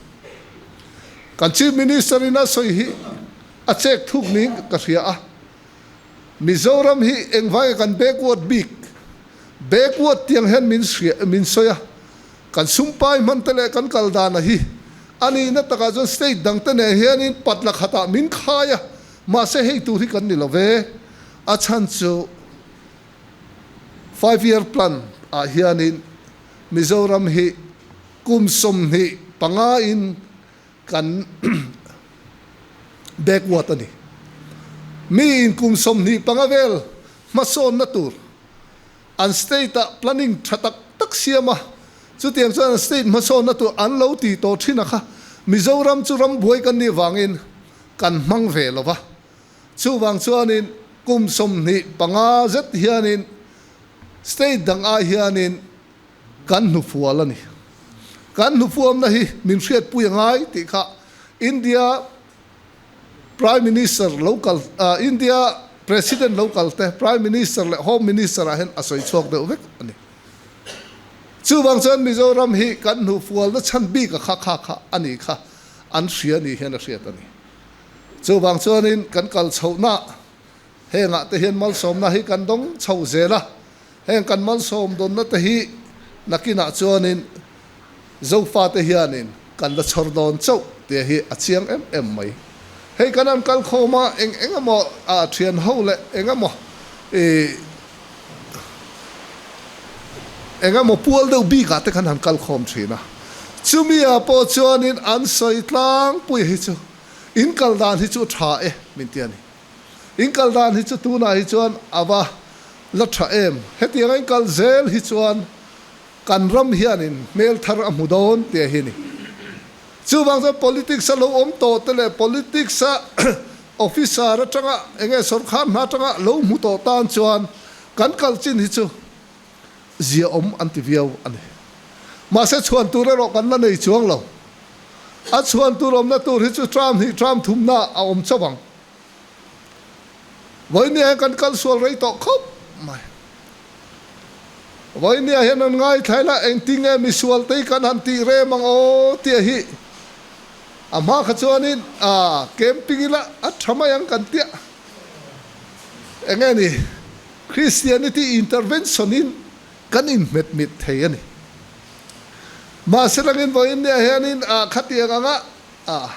Kan Chief Minister in a sawi hi a chek thuk niin ka hria a, Mizoram hi engvanga kan backward bik, backward tiang hian min hria min sawi a, kan sumpai hman te leh kan kal dan a hi a nihna takah chuan state dang te nen hianin patla khatah min khai a, mahse hei tur hi kan ni lo ve, a chhan chu five year plan ah hianin Mizoram hi Kum 25 in kan backward a ni. Mi in kum 25 vel hmasawnna tur an state ah planning tha tak tak siam a, chutiang chuan an state hmasawnna tur an lo ti tawh thin a kha Mizoram chu ram buai kan nih vangin kan hmang ve lo va. Chuvang chuanin kum 25 zet hianin state dang ai hianin Kan hnufual a ni. Kan hnufuamna hi min hriatpui a ngai tih kha India Prime Minister lo kal, India President lo kal te, Prime Minister leh Home Minister ah hian a sawi chhuak deuh vek a ni. Chuvang chuan Mizoram hi kan hnufualna chhan bik a kha kha kha a ni kha an hria ni hian a hriat a ni. Chuvang chuanin kan kal chhohna Hengah te hian malsawmna hi kan dawng chho zel a, heng kan malsawm dawnna te hi nakinah chuanin Zofate hianin kan la chhawr dawn chauh tih hi a chiang em em mai. Hei kan han kal khawm a, eng eng emaw ah thian ho leh eng emaw ih eng emaw pual deuh bikah te khan han kal khawm thin a, chumi ah pawh chuanin an sawi tlangpui hi chu in kal dan hi chu tha e min ti a ni. In kal dan hi chu tunah hi chuan a va la tha em? Hetiang a in kal zel hi chuan kan ram hianin hmel thar a hmu dawn tih hi a ni. Chuvang chuan politics a lo awm tawh te leh politics a officer atanga enge sorkar hna atanga lo hmu tawh tan chuan kan kal chin hi chu zia awm an ti viau a ni. Mahse chhuan tur erawh kan la nei chuang lo. A chhuan tur awmna tur hi chu tram hnih tram thumna a awm chauh ang. Vawinia hian kan kal sual rei tawh khawp mai. Vawinia hian an ngaithla ila engtinge misual te hi kan han tih rem ang aw tih hi a hma kha chuanin a camping ila a tha mai ang kan tia. Enge ni Christianity intervention in kan inhmet mit thei a ni. Mahse langin vawinia hianin a khatiang anga A,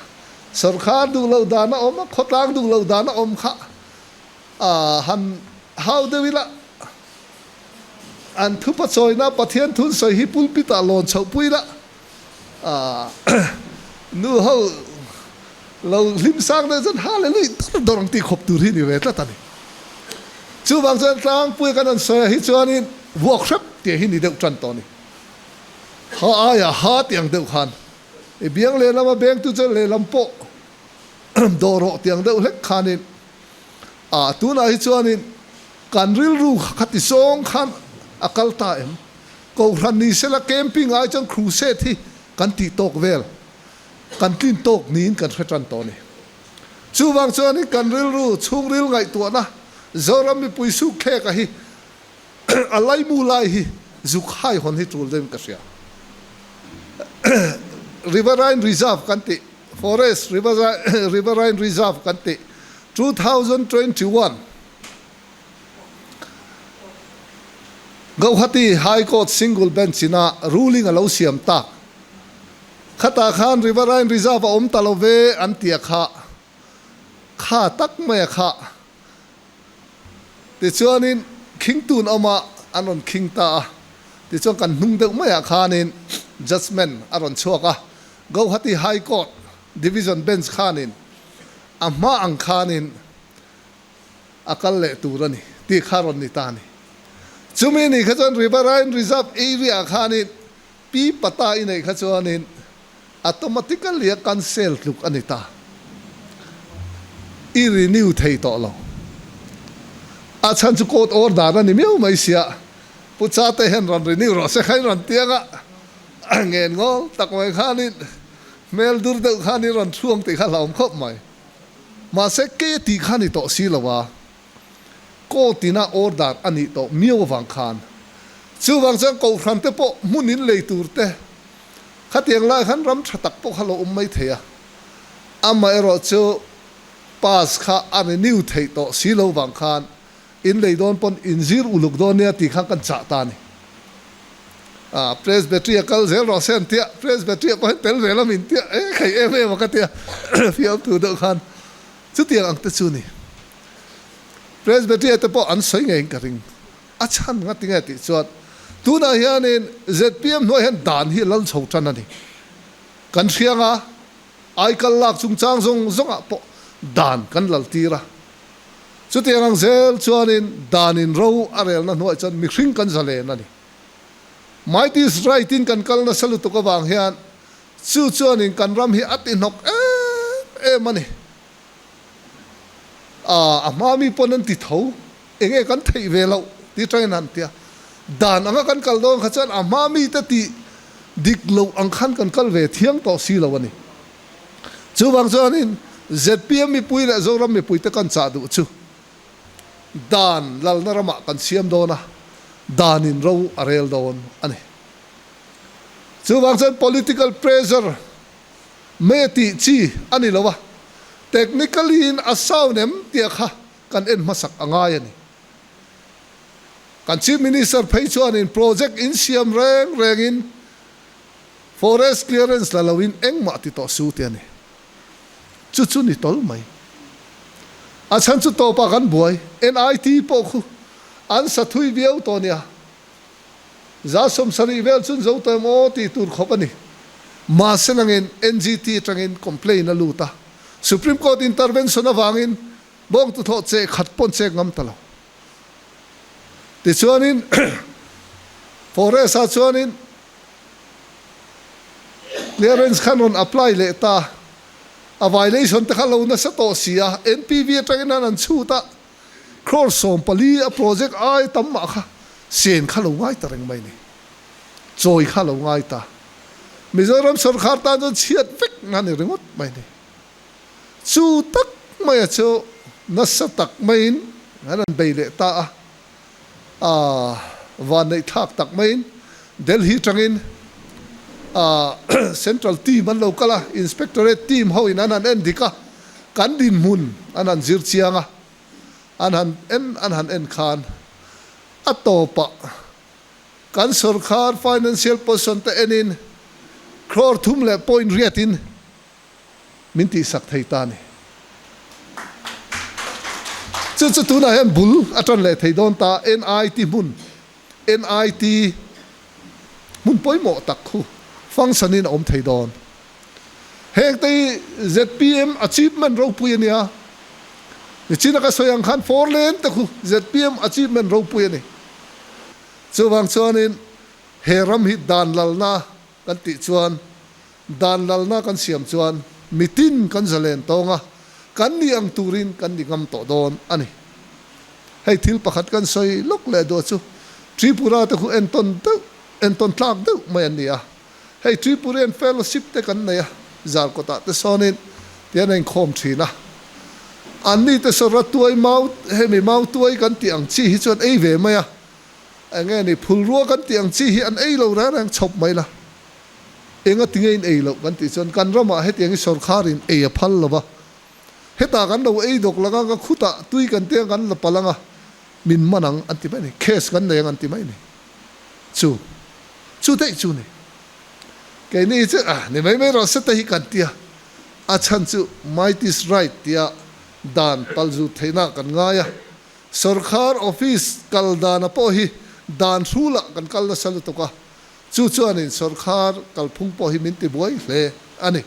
Sorkar duh loh dan a awm a, khawtlang duh loh dan a awm kha a han hau deuh ila, an thupa chawina Pathian thun sawi hi pulpit ah lawn chhoh pui ila, a nu ho lo hlim sang deuh chuan hallelujah dawr dawr ang tih khawp tur hi ni ve tlat a ni. Chuvang chuan tlangpui kan han sawi ah hi chuanin vuak hrep tih. Tih hi ni deuh tan tawh a ni. Ha aia ha tih ang deuh khan i biang lehlam a beng tu chu lehlam pawh dawh rawh tih ang deuh hlek khanin a tunah hi chuanin kan rilru khati zawng khan a kal ta em? Kohhran ni sela camping ai chuan crusade hi kan tih tawk vel, kan tlin tawk niin kan hre tan tawh a ni. Chuvang chuanin kan rilru chhungril ngaihtuahna Zoram mipui sukthleka hi A laimu lai hi zuk hai hawn hi tul deuhin ka hria. Riverine Reserve kan tih, Forest Riverine Reserve kan tih, 2021 Gauhati High Court Single Bench ina ruling a lo siam tak. Khatah khan Riverine Reserve a awm ta lo ve an ti a kha. Kha tak mai a kha. Tichuanin khingtun awmah an rawn khing ta a, tichuan kan hnung deuh maiah khanin judgement a rawn chhuak a, Gauhati High Court Division Bench khanin a hma ang khanin a kal leh tur a ni tih kha rawn ni ta a ni. Chumi ni kha chuan Riverine Reserve area ah khanin Pi Pata i neih kha chuanin automatically a cancel tluk a ni ta. I renew thei tawh lo. A chhan chu court order a ni miau mai sia. Pu Chate hian rawn renew rawh se kha in rawn tiang a, ngen ngawl tak mai khanin hmel dur deuh khan i rawn thuang tih kha hlauhawm khawp mai. Mahse kei a tih kha ni tawh si lo a. Court ina order a nih tawh miau avang khan chuvang chuan kohhran te pawh hmun in lei tur te khatiang lai khan ram tha tak pawh kha lo awm mai thei a, amaherawh chu pass kha a renew theih tawh si lo vang khan in lei dawn pawn in zir uluk dawn nia tih khan kan chah ta a ni. A Presbytery a kal zel rawh se an tia, Presbytery ah pawh hian tel ve la min tia, e khai em em a ka tia fiamthu deuh khan chutiang ang te chu ni. Presbytery te pawh an sawi ngeiin ka ring. A chhan nga tinge tih chuan tunah hianin zpm hnuai hian dan hi a lal chho tan a ni. Kan hriang a, aikal lak chungchang zawng zawngah pawh dan kan lal tir a. Chutiang ang zel chuanin danin ro a relna hnuai chuan mihring kan zalen a ni. Might is right in kan kal nasa lutuk avang hian chu chuanin kan ram hi a ti hnawk em em a ni. A, a hma mi pawn an ti tho, enge kan theih ve loh ti tangin han ti a, dan anga kan kal dawn kha chuan a hma mite tih dik loh ang khan kan kal ve thiang tawh si lo a ni. Chuvang chuanin zpm mipui leh Zoram mipuite kan chah duh chu dan lalna ramah kan siam dawn a, danin ro a rel dawn a ni. Chuvang chuan political pressure Me tih chi a ni lo a, technically in a sound em tih kha kan en hmasak a ngai a ni. Kan Chief Minister phei chuanin project in siam reng rengin forest clearance la loin engmah ti tawh su tih a ni. Chu chu ni tawl mai. A chhan chu tawpah kan buai, NIT pawh khu an sa thui viau tawh nia. 70% vel chun zo tawh em aw tih tur khawp a ni. Mahse nangin NGT atangin complaint a lut a, Supreme Court intervention avangin bawng tuthawh che khat pawn chek ngam ta lo. Tichuanin Forest ah chuanin clearance khan rawn apply leh ta, a violation te kha lo nasa tawh si a, NPV atangin an han chhut a, Crore 14 a project ai tam mah kha sen kha lo ngai ta reng mai ni. Chawi kha lo ngai ta. Mizoram sorkar tan chuan chhiat vek na ni ringawt mai ni. Chu tak maia chu nasa tak maiin an han bei leh ta a. A vanneih thlak tak maiin Delhi tangin a Central team an lo kal a, Inspectorate team ho in an han en dik a, kan dinhmun an han zir chiang a, an han en an han en khan a tawpah kan sorkar financial position te enin crore thum leh point riatin min tihsak thei ta a ni. Chu chu tunah hian bul a tan leh thei dawn ta, NIT hmun, NIT hmun pawimawh tak khu function in a awm thei dawn. Heng te hi zpm achievement ropui a nia. Nichina ka sawi ang khan four lane te khu zpm achievement ropui a ni. Chuvang chuanin he ram hi dan lalna kan tih chuan, dan lalna kan siam chuan mitin kan zalen tawng a, kan ni ang turin kan ni ngam tawh dawn a ni. Hei thil pakhat kan sawi lawk leh duah chu Tripura te khu entawn deuh, entawn tlak deuh mai an ni a. Hei Tripurian Fellowship te kan nei a, Zarkawtah te sawnin tian a inkhawm thin a. Anni te saw ratuai mau, hemi mau tuai kan tih ang chi hi chuan ei ve mai a. Enge ni phulrua kan tih ang chi hi an ei lo reng reng chhawp mai la. Enga tinge in ei loh kan tih chuan kan ramah hetiang hi sawrkharin ei a phal lo va. Hetah kan lo ei dawk langa ka khutah tui kan tiang kan la palh anga min man ang an ti mai ni, case kan nei ang an ti mai ni. Chu chu daih chu ni. Keini hi chu ah ni mai mai rawh se te hi kan tia. A chhan chu might is right tia dan palzut theihna kan ngai a. Sorkar office kal dana pawh hi dan hrulah kan kal nasa lutuk a, chu chuanin sorkar kalphung pawh hi min ti buai hle a ni.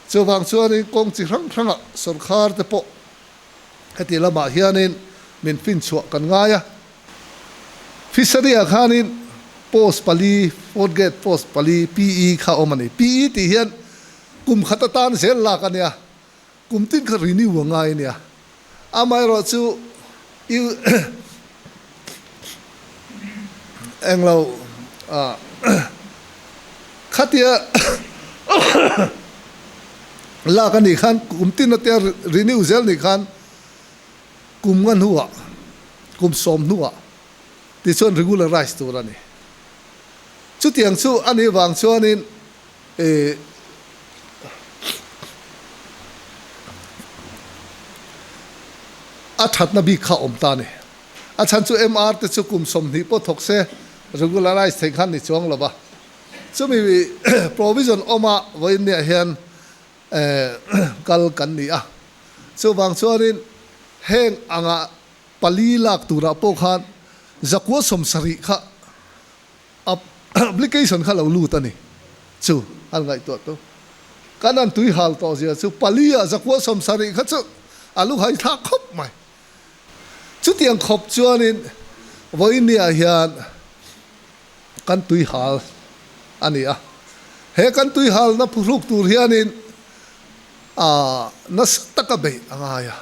Chuvang chuanin kawng chi hrang hrangah sorkar te pawh heti lamah hianin min finchhuah kan ngai a. Fishery-ah khanin post pali, fourth grade post pali PE kha awm a ni. PE tih hian kum khat atan zel lak a nia. Kum tin kha renew a ngai a nia. Amaherawh chu i englo khatia lak a nih khan kum tin atia renew zel nih khan kum nga hnuah kum sawm hnuah tichuan regularize tur a ni. Chutiang chu a nih vang chuanin E a thatna bik kha awm ta a ni. A chhan chu MR te chu kum 20 pawh thawk se regularize theih khan ni chuang lo va. Chumi provision awma vawiin niah hian kal kan ni a. Chuvang chuanin heng anga pali lak turah pawh khan zakua 70 kha Application kha lo lut a ni chu an ngaihtuah tu. Kan an tui hal tawh zia chu pali ah zakua 70 kha chu a lu hai thlak khawp mai. Chutiang khawp chuanin vawinia hian kan tui hal a ni a. He kan tui halna phuhruk tur hianin nasa taka beih a ngai a.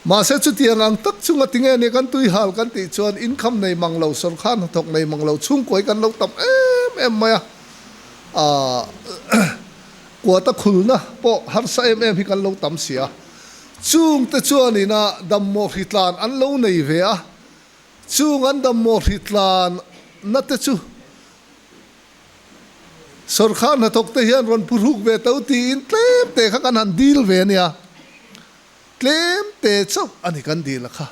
Mahse chutiang ang tak chunga tinge nia kan tui hal kan tih chuan income nei mang lo, sawrkar hnathawk nei mang lo chhungkuai kan lo tam em em mai a, aah kuata khulna pawh harsa em em hi kan lo tam si a. Chungte chuanin a dammawh hritlan an lo nei ve a, chung an dammawh hritlan na te chu Sawrkar hnathawk te hian rawn phuhruk ve to tiin tlem te kha kan han dil ve a nia. Tlem te chauh a ni kan dil a kha.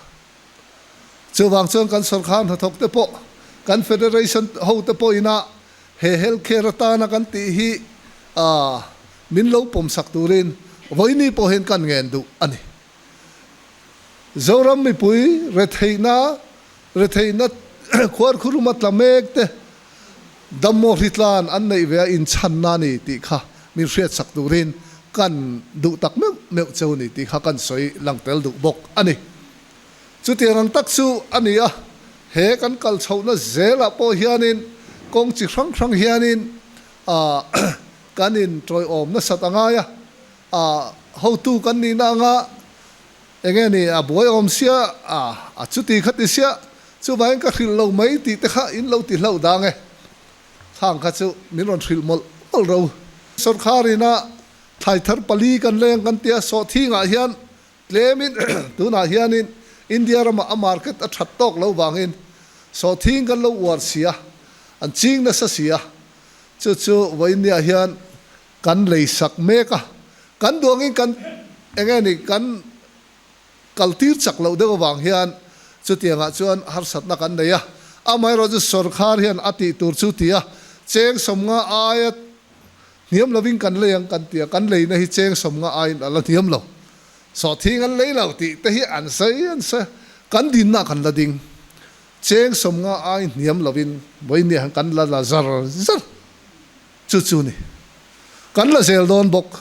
Chuvang chuan kan sawrkar hnathawk te pawh, kan federation ho te pawhin a he health care atana kan tih hi min lo pawmsak turin vawiini pawh hian kan ngen duh a ni. Zoram mipui retheihna Retheihna khuarkhuruma tla mek te dammaw hritlan an neih ve a inchhanna a ni tih kha min hriatsak turin kan duh tak meuh meuh cheu ni tih kha kan sawi lang tel duh bawk a ni. Chutiang ang tak chu a ni a, he kan kal chhohna zelah pawh hianin kawng chi hrang hrang hianin kan intawiawm nasat a ngai a, hotu kan nihna anga Enge ni a buai awm sia a, a chuti kha ti sia, chuvangin ka hrilh lo mai tih te kha in lo ti hlauh dang e. Khang kha chu min rawn hrilh mawlh mawlh ro. Sawrkhar ina thlai thar pali kan leng kan tia sawhthingah hian tlemin tunah hianin India ramah a market a that tawk lo vangin sawhthing kan lo uar sia, an ching nasa sia, chu chu vawiinniah hian Kan lei sak mek a, kan duangin kan enge ni kan kal tir chak loh deuh avang hian chutiangah chuan harsatna kan nei a, amaherawh chu sawrkhar hian a tih tur chu ti a, cheng 50 aia hniam lovin kan lei ang kan ti a, kan leina hi cheng 50 aiin a la hniam lo, sawhthing an lei lo tih te hi an sawi an sawi a, kan dinna kan la ding, cheng 50 ai hniam lovin vawinia hian kan la la zar zar. Chu chu ni. Kan la zel dawn bawk.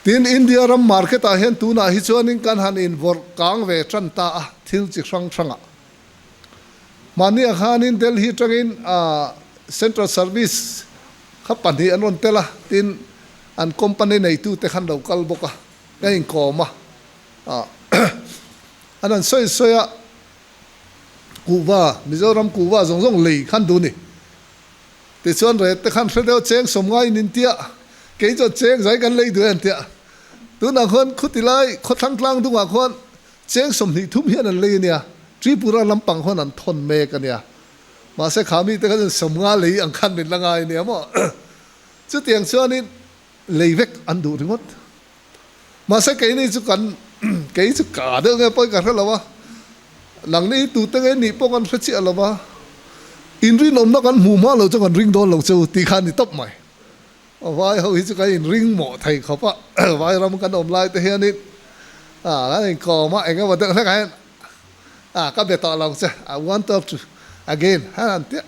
Tin, India ram market ah hian tunah hi chuanin kan han invawrh kang ve tan ta a, thil chi hrang hrangah. Mahniah khanin Delhi atangin Central Service kha pahnih an rawn tel a, tin an company neitute khan lo kal bawk a, ka inkawm a, an han sawi sawi a, Kuhva, Mizoram kuhva zawng zawng lei khan duh ni. Tichuan rate te khan hre deuh cheng sawm ngai in intia, kei chuan cheng zai kan lei duh e an tia. Tunah khuan khuti lai khawthlang tlang dungah khuan cheng 20 thum hian an lei a nia, Tripura lampang khuan an thawn mek a nia. Mahse kha mite kha chuan 50 lei ang khan min la ngai a nia maw. Chutiang chuanin lei vek an duh ringawt. Mahse keini chu kan kei chu ka deuh nge pawi ka hre lo a, nangni hi tute nge nih pawh kan hre chiah lo va, inrinawmna kan hmuh hma lo chuan kan ring dawn lo che u tih kha a ni tawp mai. Vai ho hi chu kan inring mawh thei khawp a, vai ram kan awm lai te hianin kan inkawm a, eng emaw deuh hlekah hian ka be tawh lo che, I want talk to again han han tiah.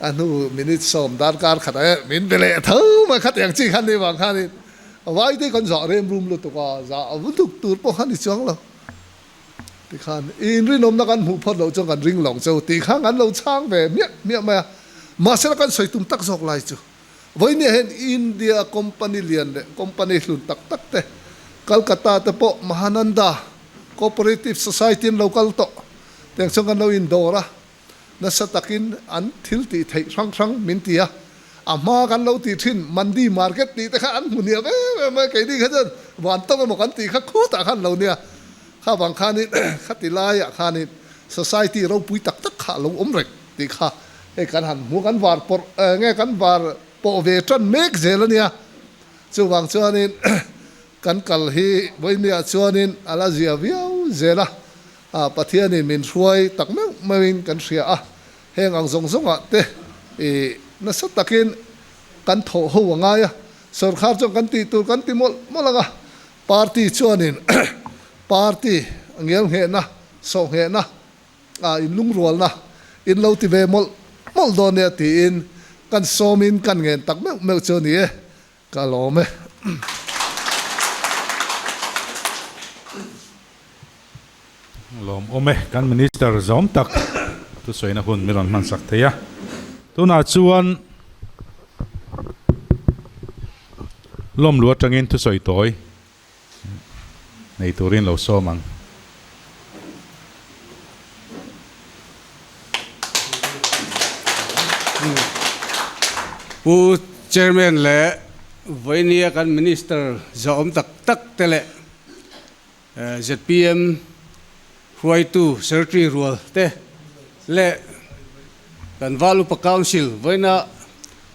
A hnu minute 10 darkar khat ah hian min be leh tho mai khatiang chi khan ni vang khanin vai te kan zah rem rum lutuk a, zah lutuk tur pawh kha ni chuang lo. Tikhan i inrinawmna kan hmuh phawt loh chuan kan ring lo cheu tih kha kan lo chhang ve hmiah hmiah mai a. Mahsela kan sawi tum tak zawk lai chu vawinia hian India company lian leh company hlun tak tak te Calcutta te pawh Mahananda Cooperative Society an lo kal tawh tiang chuan kan lo indawr a. Nasa takin an thil tih theih hrang hrang min ti a, a hma kan lo tih thin Mandi Market tih te kha an hmu hniam em em mai, keini kha chuan van tawng emaw kan tih kha khutah khan lo nia, kha vang khanin khati laiah khanin society ropui tak tak kha a lo awm reng tih kha hei kan han hmu, kan var pawrh nge kan var pawh ve tan mek zel a nia, chuvang chuanin kan kal hi vawinia chuanin a la zia viau zel a. A, Pathianin min hruai tak meuh meuhin kan hria a, heng ang zawng zawngah te i nasa takin kan thawh ho a ngai a, sorkar chuan kan tih tur kan ti mawlh mawlh ang a, party chuanin party ngel nghehna, sawh nghehna, a inlungrualna in lo ti ve mawlh mawlh dawn nia tiin kan sawmin kan ngen tak meuh meuh chu a ni e. Ka lawm e.
Lawm awm e. Kan Minister zawm tak thusawiina hun min rawn hmansak thei a. Tunah chuan lawmlu atangin thusawi tawi nei turin lo sawm ang.
Pu Chairman leh vawinia kan Minister zahawm tak tak te leh zpm hruaitu Secretary rual te leh kan Val Upa Council vawiina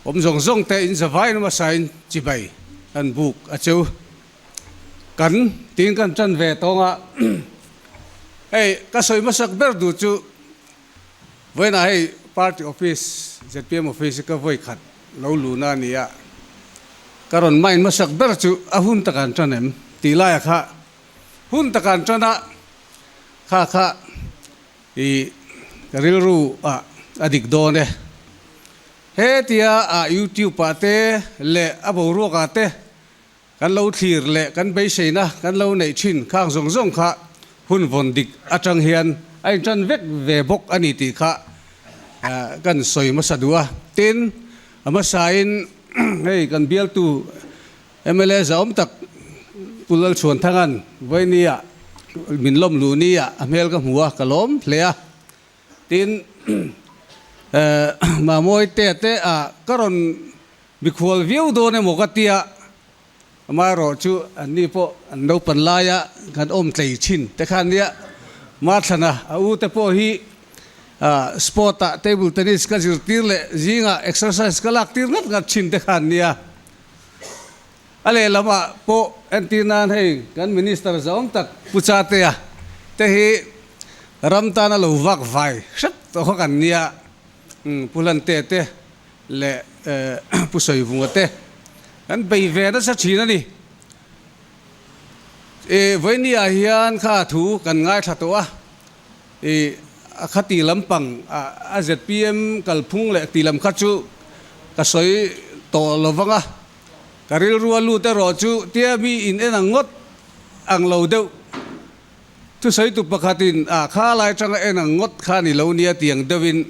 awm zawng zawng te in zavai hmasain chibai an buk a cheu. Kan tiin kan tan ve tawng a, hei ka sawi hmasak ber duh chu vawiinah hei party office zpm office hi ka vawi khat lo luhna a ni a, ka rawn mind hmasak ber chu a hun takah an tan em tih laiah kha hun takah an tan a, kha kha i ka rilru ah a dik dawn e. Hetia ah youtube ah te leh a boruak ah te Kan lo thlir leh kan beiseina kan lo neih thin khang zawng zawng kha hun vawn dik atang hian a intan vek ve bawk a ni tih kha kan sawi hmasa duh a. Tin, a hmasain hei kan bialtu mla zahawm tak Pu Lalchhuanthanga'n Vawinia min lawm luh nia a hmel ka hmu a, ka lawm hle a. Tin, Mamawi te te ah ka rawn Mikhual viau dawn emaw ka tia, amaherawh chu anni pawh an naupan laia kan awm tlei thin te khan nia, Mathlana a u te pawh hi sport ah table tennis ka zirtir leh zingah exercise ka lak tir ngat ngat thin te khan nia. A lehlam ah pawh entir nan hei kan minister zawng tak Pu Chatea te hi ram tana lo vak vai hrep tawh kha kan nia, Pu Hlante te leh Pu Sawivunga te kan bei ve nasa thin a ni. I vawinia hian kha thu kan ngaithla tawh a, i a kha ti lampang a zpm kalphung leh ti lam kha chu ka sawi tawh lo vang a, ka rilru a lut erawh chu tia mi in en ang ngawt ang lo deuh. Thusawitu pakhatin a kha lai atanga en ang ngawt kha ni lo nia tiang deuhin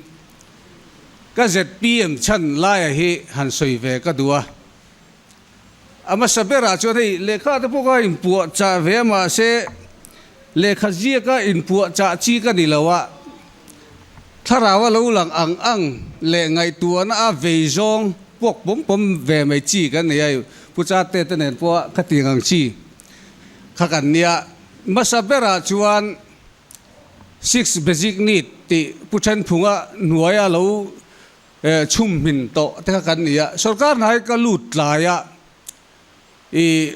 ka zpm chhan laia hi han sawi ve ka duh a. A hmasa berah chuan hei lehkha te pawh ka inpuah chah ve a mahse lehkha ziaka inpuah chah chi ka ni lo a, thlarau a lo lang ang ang leh ngaihtuahna a vei zawng puak pawm pawm ve mai chi kan nei a, Pu Chate te nen pawh ka ti ngang chi kha kan nia. Hmasa berah chuan Six Basic Need tih Pu Thenphunga hnuaia lo Chhum hmin tawh te kha kan ni a, sorkar hna hi ka lut tlai a, i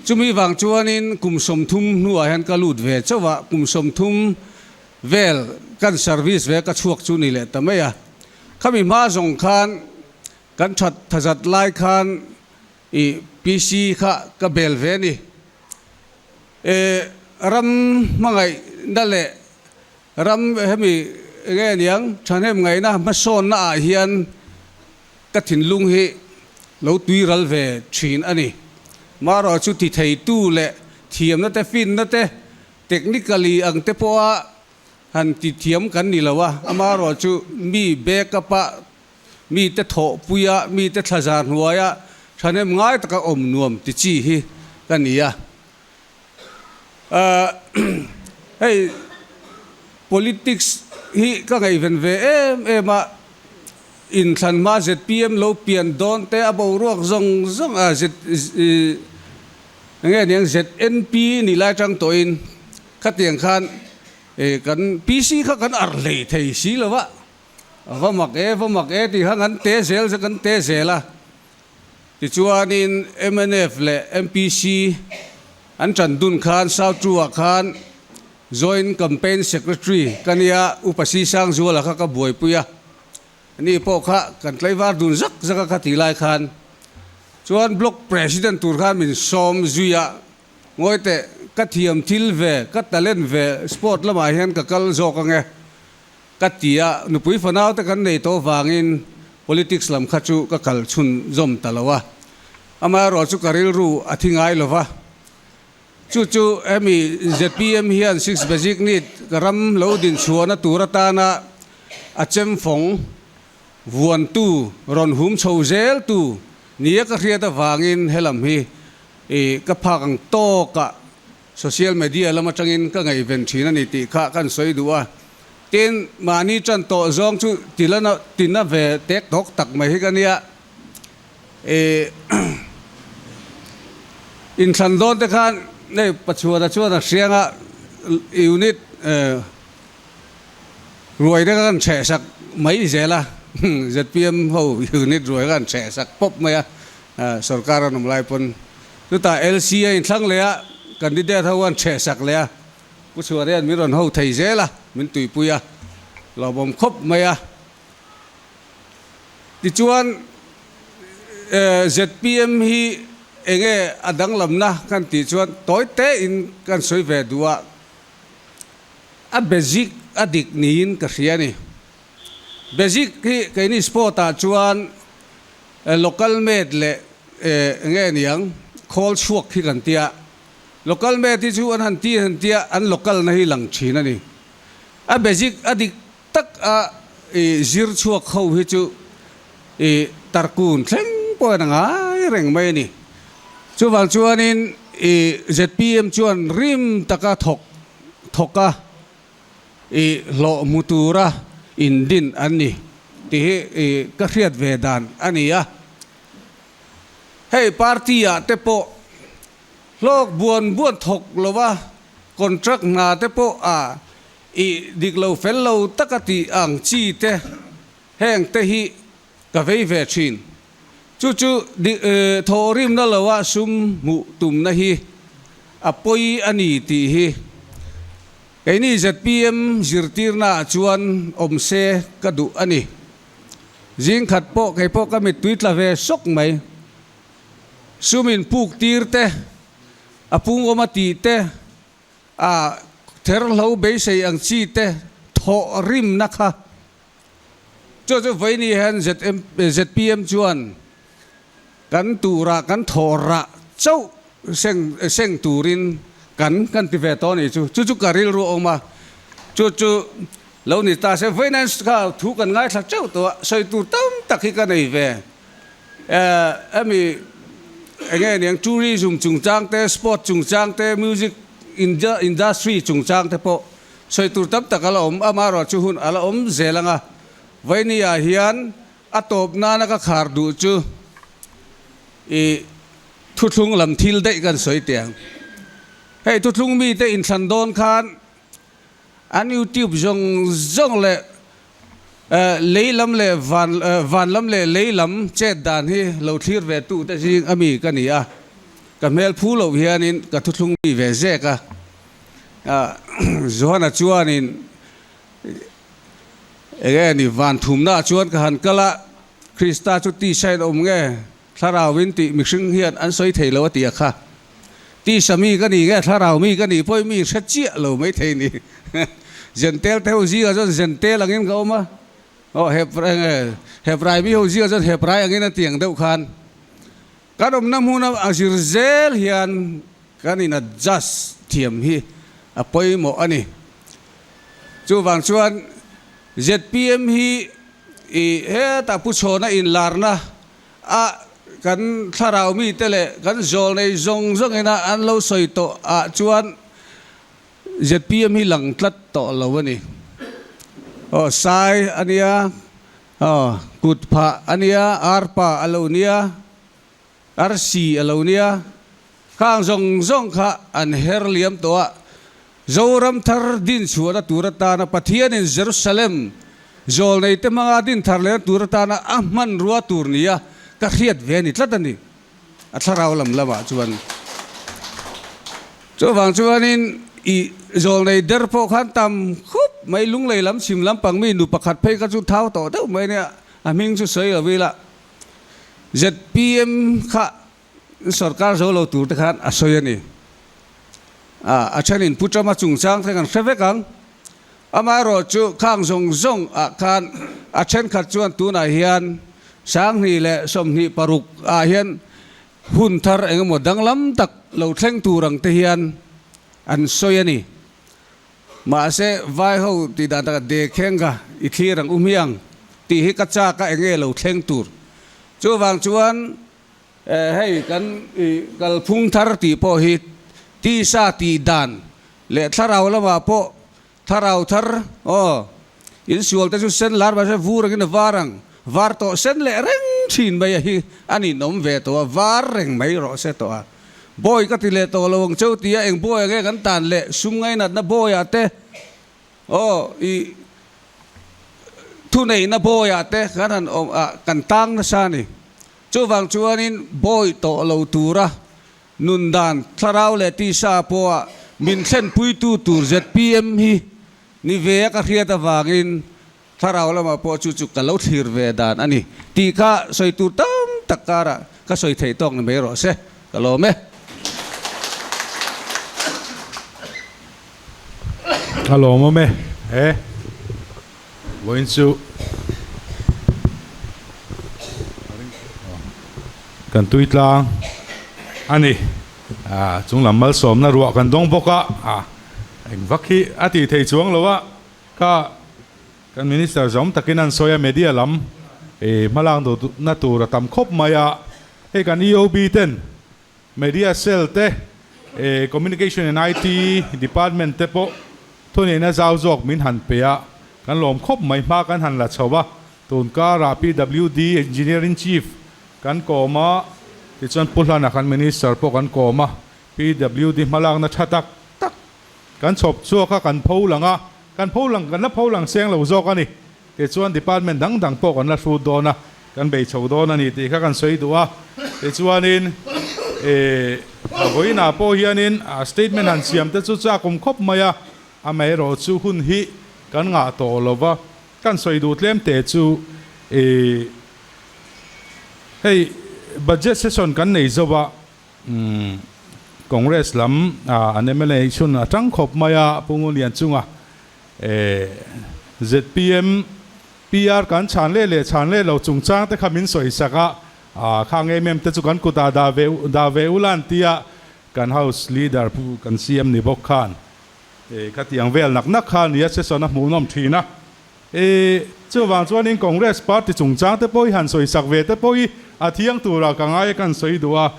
chumi vang chuanin kum 30 hnuah hian ka lut ve chauh a, kum 30 vel kan service ve ka chhuak chu ni leh ta mai a, khami hma zawng khan kan that thazat lai khan i PC kha ka bel ve a ni. E ram hmangaihna leh Ram hemi nge niang thahnem ngaihna hmasawnna ah hian ka thinlung hi lo tui ral ve thin a ni. Marawh chu ti theitu leh thiamna te finna te technically ang te pawha han ti thiam kan ni lo a, amarawh chu mi backup ah mi te thawhpui a, mi te thlazar hnuaia thahnem ngai taka awm nuam ti chi hi ka ni a. Hei politics hi ka ngaihven ve em em a, inthlan hma zpm lo pian dawn te a boruak zawng zawng a Z enge niang ZNP nih lai tang tawhin khatiang khan kan PC kha kan ar hlei thei si lo va, va mak e va mak e tih kha kan te zel kan te zel a. Tichuanin mnf leh MPC an ṭan dun khan South True-ah khan Joint Campaign Secretary ka nia, Upa Sisangzuala kha ka buaipui a, ani pawh kha kan tlaivar dun zak zak a kha tih lai khan chuan Block President tur khan min sawm zui a, ngawi teh ka thiam thil ve, ka talent ve sport lamah hian ka kal zawk ange Ka ti a, nupui fanau te kan nei tawh vangin politics lam kha chu ka kal chhun zawm ta lo a, amaherawh chu ka rilru a thi ngai lo va. Chu chu hemi zpm hian six basic need ka ram lo din chhuahna tur atana a chemfawng vuantu rawn hum chho zel tu nia ka hriat avangin helam hi ka phak ang tawkah Social media lam atangin ka ngaihven thin a ni tih kha kan sawi duh a. Tin, mahni tan tawh zawng chu tilana tina ve tek tawk tak mai hi ka nia. Ih inthlan dawn te khan hei Pachuana chuan a hrianga unit ruai te kha kan chheh sak mai zel a, zpm ho unit ruai kha kan chheh sak pawp mai a, sorkar an awm lai pawn. Chutah LC a inthlang leh a, candidate ho an chheh sak leh a, Pu Chhuarian min rawn ho thei zel a, min tuipui a, lawmawm khawp mai a. Tichuan zpm hi enge a danglamna kan tih chuan tawi tein kan sawi ve duh a, a basic a dik niin ka hria a ni. Basic hi keini sport ah chuan Local made leh enge niang khawl chhuak hi kan tia. Local made hi chu an han ti han tia an local na hi lang thin a ni. A basic a dik tak a i zir chhuak ho hi chu i tarkun thleng pawh in a ngai reng mai a ni. Chuvang chuanin i zpm chuan rim taka thawk thawk a I hlawh hmu tura indin an ni tih hi i ka hriat ve dan a ni a. Hei party ah te pawh hlawk buan buan thawk lova contract hna te pawh a i dik lo fel lo taka tih ang chi te heng te hi ka vei ve thin. Chu chu thawhrimna loa sum hmuh tumna hi a pawi a ni tih hi keini zpm zirtirnaah chuan awm se ka duh a ni. Zingkhat pawh kei pawh ka mittui tla ve sawk mai. Sum inpuk tir te, a pungawm a tih te, a therhlo beisei ang chi te thawhrimna kha Chu chu vawiini hian zpm chuan kan turah kan thawh rah chauh seng turin Kan kan ti ve tawh a nih chu. Chu chu ka rilru a awm a, chu chu lo ni ta se finance kha thu kan ngaithla teuh tawh a, sawi tur tam tak hi ka nei ve. Hemi eng nge niang tourism chungchang te, sport chungchang te, music industry chungchang te pawh sawi tur tam tak a la awm. Amaherawhchu hun a la awm zel ang a, vawinia hian a tawp nana ka khar duh chu i thuthlung lam thil daih kan sawi teh ang. Hei thuthlung mite inthlan dawn khan an YouTube zawng zawng leh lei lam leh van van lam leh lei lam chet dan hi lo thlir ve tu te zing a mi ka ni a, ka hmel phu loh hianin ka thuthlung mi ve zek a. Johana chuanin Enge ni van thumna chuan ka han kal a, Krista chu tisa in awm nge thlarau in tih mihring hian an sawi thei lo a ti a kha. Tisa mi ka ni nge thlarau mi ka nih pawhin mi hre chiah lo mai thei ni. Zentel te ho zingah chuan zentel angin ka awm a, aw enge Hebrai mi ho zingah chuan Hebrai angin a ti ang deuh khan. Kan awmna hmuna a zir zel hian kan in adjust thiam hi a pawimawh a ni. Chuvang chuan zpm hi i hetah Pu Chhawna inlarna a kan thlarau mite leh kan zawl nei zawng zawngina an lo sawi tawh ah chuan zpm hi lang tlat tawh lo a ni. Aw sai a nia, aw kut phah a nia, arpa a lo nia, Arsi a lo nia, khang zawng zawng kha an her liam tawh a, Zoram thar din chhuahna tur atana Pathianin Jerusalem zawlneite hmanga din thar lehna tur atana a hmanrua tur nia ka hriat ve a ni tlat a ni, a thlarau lam lamah chuan. Chuvang chuanin i zawlnei der pawh khan tam khup mai lunglei lam chhim lampang mi nu pakhat phei kha chu thau tawh deuh mai nia, a hming chu sawi lo ila. Zpm kha sorkar zo lo tur te khan a sawi a ni. A thenin Pu Trump-a chungchang te kan hre vek ang. Amaherawh chu khang zawng zawng ah khan a thenkhat chuan tunah hian 2026 ah hian hun thar engemaw danglam tak lo thleng tur ang te hian an sawi a ni. Mahse, vai ho tih dan takah Dekhenga i thlir ang u hmiang tih hi ka chak a enge lo thleng tur. Chuvang chuan hei kan i kalphung thar tih pawh hi tisa tih dan leh thlarau lamah pawh thlarau thar aw insual te chu sen lar mahse vur angin a var ang var tawh sen leh reng thin mai a hi a ninawm ve tawh a var reng mai rawh se tawh a. Bawi ka ti leh tawh lo ang cheu tia eng bawi ange kan tan leh sum ngainatna bawiah te aw i thuneihna bawiah te kan han awm ah kan tang nasa a ni. Chuvang chuanin bawi tawh lo tura nun dan thlarau leh tisa pawha min thlenpuitu tur zpm hi ni ve a ka hriat avangin Thlarau lamah pawh chu chu ka lo thlir ve dan a ni tih kha sawi tur tam tak karah ka sawi theih tawk ni mai rawh se, ka lawm e.
A lawmawm e, he vawiin chu kan tui tlang a ni, chung lam malsawmna ruah kan dawng bawk a, eng vak hi a tih thei chuang lo a. Kha kan Minister zawm takin an sawi a, media lam hmalak duhna tur a tam khawp mai a, hei kan EOB ten media cell te, Communication and IT department te pawh thuneihna zau zawk min han pe a, kan lawm khawp mai hma kan han la chho a, tun karah PWD Engineer in Chief kan kawm a, tichuan Pu Hlana kan Minister pawh kan kawm a, PWD hmalakna tha tak tak Kan chhawp chhuak a, kan pho lang a, kan pho lang, kan la pho lang seng lo zawk a ni. Tichuan department dang dang pawh kan la hrut dawn a, kan bei chho dawn a ni tih kha kan sawi duh a. Tichuanin eh vawiinah pawh hianin statement han siam te chu chak awm khawp mai a, amaherawh chu hun hi kan ngah tawh lo va, kan sawi duh tlem te chu eh hei budget session kan nei zo a, Congress lam an mla chhun a tang khawp mai a, Pu Ngun Lianchunga zpm PR kan chhan leh leh chhan leh lo chungchang te kha min sawi sak a, khang em em te chu kan kutah dah ve dah ve ula an ti a, Kan House Leader Pu kan CM ni bawk khan e khatiang vel nak nak kha nia session a hmuhnawm thin a. E chuvang chuanin Congress party chungchang te pawh hi han sawi sak ve te pawh hi a thiang turah ka ngai a kan sawi duh a.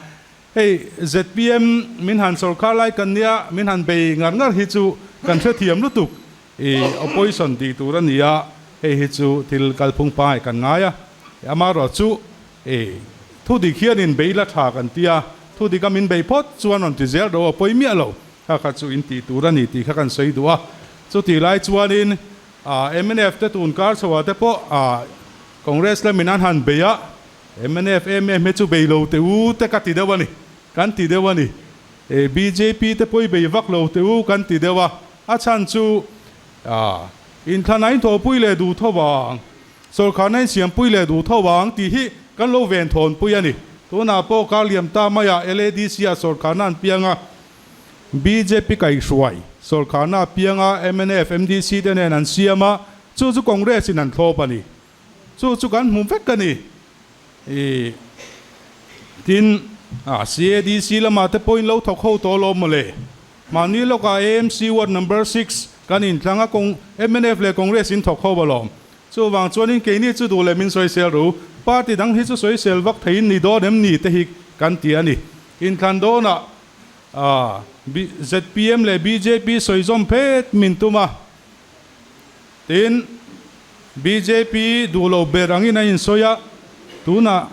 Hei zpm min han sawrkhar lai kan nia min han bei ngar ngar hi chu kan hrethiam lutuk e opposition tih tur a ni a, hei hi chu thil kalphung pangai kan ngai a. Amaherawhchu E, thu dik hianin bei la tha kan ti a, thu dika min bei phawt chuan rawn ti zel ro a pawi miah lo, kha kha chu in tih tur a ni tih kha kan sawi duh a. Chutih lai chuanin mnf te tun kar chhoah te pawh Congress lamin an han bei a, mnf em em hi chu bei lo teh u te ka ti deuh a ni, kan ti deuh a ni. E, bjp te pawh i bei vak lo teh u kan ti deuh a, a chhan chu inthlan a inthawhpui leh duh tho vang. Sawrkharna in siampui leh duh tho ang tih hi kan lo ven thawnpui a ni. Tunah pawh kar liam ta maiah LADC ah sawrkharna an piang a, bjp kaihhruai sawrkharna a piang a, mnf, MDC te nen an siam a, chu chu Congress in an thlawp a ni. Chu chu kan hmu vek a ni. Ih tin, CADC lamah te pawhin lo thawk ho tawh alawm mawle. Mahni lawkah AMC ward number six kan inthlang a, Cong mnf leh Congress in thawk ho alawm. Chuvang chuanin keini chu duh leh min sawisel ru, party dang hi chu sawisel vak theiin ni dawn em ni te hi kan ti a ni. Inthlan dawnah zpm leh bjp sawizawm phet min tum a, tin bjp duh lo ber angin a insawi a, tunah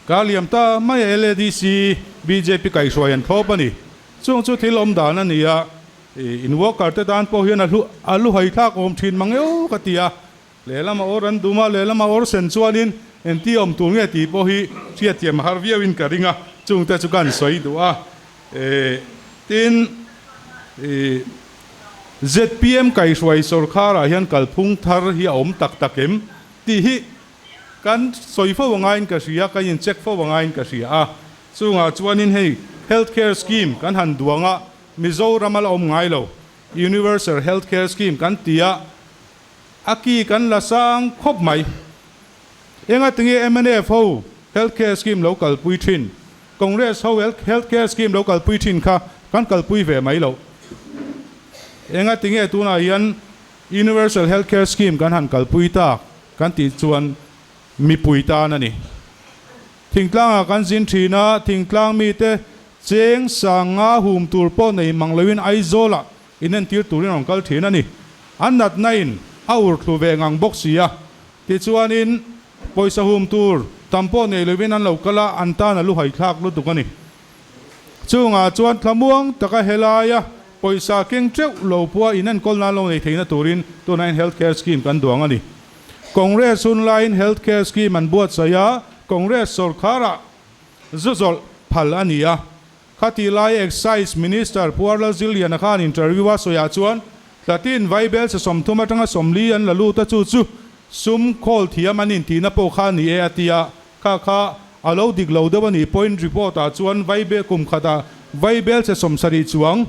ka liam ta mai a LADC bjp kaihhruai an thlawp a ni. Chung chu thil awm dan a ni a, in worker te tan pawh hian a hlu a lu hai thlak awm thin mang eo ka ti a, lehlam a awr an dum a, lehlam a awr sen chuanin engti awm tur nge tih pawh hi hriatthiam a har viau in ka ring a, chung te chu kan sawi duh a, tin zpm kaihhruai sawrkharah hian kalphung thar hi a awm tak tak em tih hi kan sawi fo angaiin ka hria, kan in check fo angaiin ka hria a. Chungah chuanin hei Health Care Scheme kan han duang a, Mizoram a la awm ngai lo. Universal Health Care Scheme kan ti a, a ki kan la sang khawp mai. Engatinge mnf ho Health Care Scheme lo kalpui thin, Congress ho Health Care Scheme lo kalpui thin kha kan kalpui ve mai loh. Engatinge tunah hian Universal Health Care Scheme kan han kalpui tak kan tih chuan mipui tan a ni. Thingtlangah kan zin thin a, thingtlang mite cheng sanga hum tur pawh nei mang loin Aizawlah inentir turin rawn kal thin a ni. An natna in a ur thlu ve ngang bawk si a, tichuanin pawisa hum tur tam pawh nei loin an lo kal a, an tan a lu haithlak lutuk a ni. Chungah chuan thlamuang taka helaia pawisa keng teuh lo pawha inenkawl nan lo nei theihna turin tunah hian Health Care Scheme kan duang a ni. Congress hun laiin Health Care Scheme an buatsaih a, Congress sawrkharah zu zawlh phal a ni a. Khatih lai Excise Minister Pu Arlal Zilliana khan interview a sawiah chuan tlatin Vaibel se 30 atanga 40 an la lut a chu chu sum khawl thiam an intihna pawh kha a ni e a ti a, kha kha a lo dik lo deuh a nih pawhin report ah chuan Vaibel kum khatah Vaibel se 70 chuang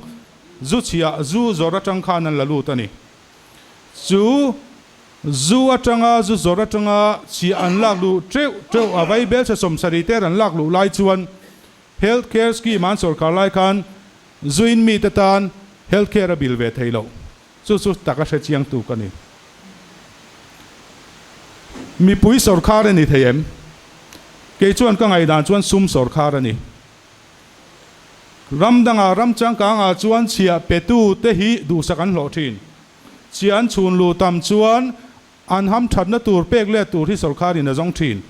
zu chhiah zu zawrh atang khan an la lut a ni. Chu zu atanga zu zawrh atanga chhiah an lak luh teuh teuh a vai bel chhe 70 te an lak luh lai chuan Health Care Scheme an sawrkar lai khan zuin mite tan Health Care a bil ve thei loh. Chu chu taka hre chiang tu ka ni. Mipui sawrkar a ni thei em? Kei chuan ka ngaihdan chuan sum sawrkar a ni. Ram dangah ram changkangah chuan chhiah petu te hi duhsak an hlawh thin. Chhiah an chhun luh tam chuan an ham thatna tur pek let tur hi sawrkharin a zawng thin.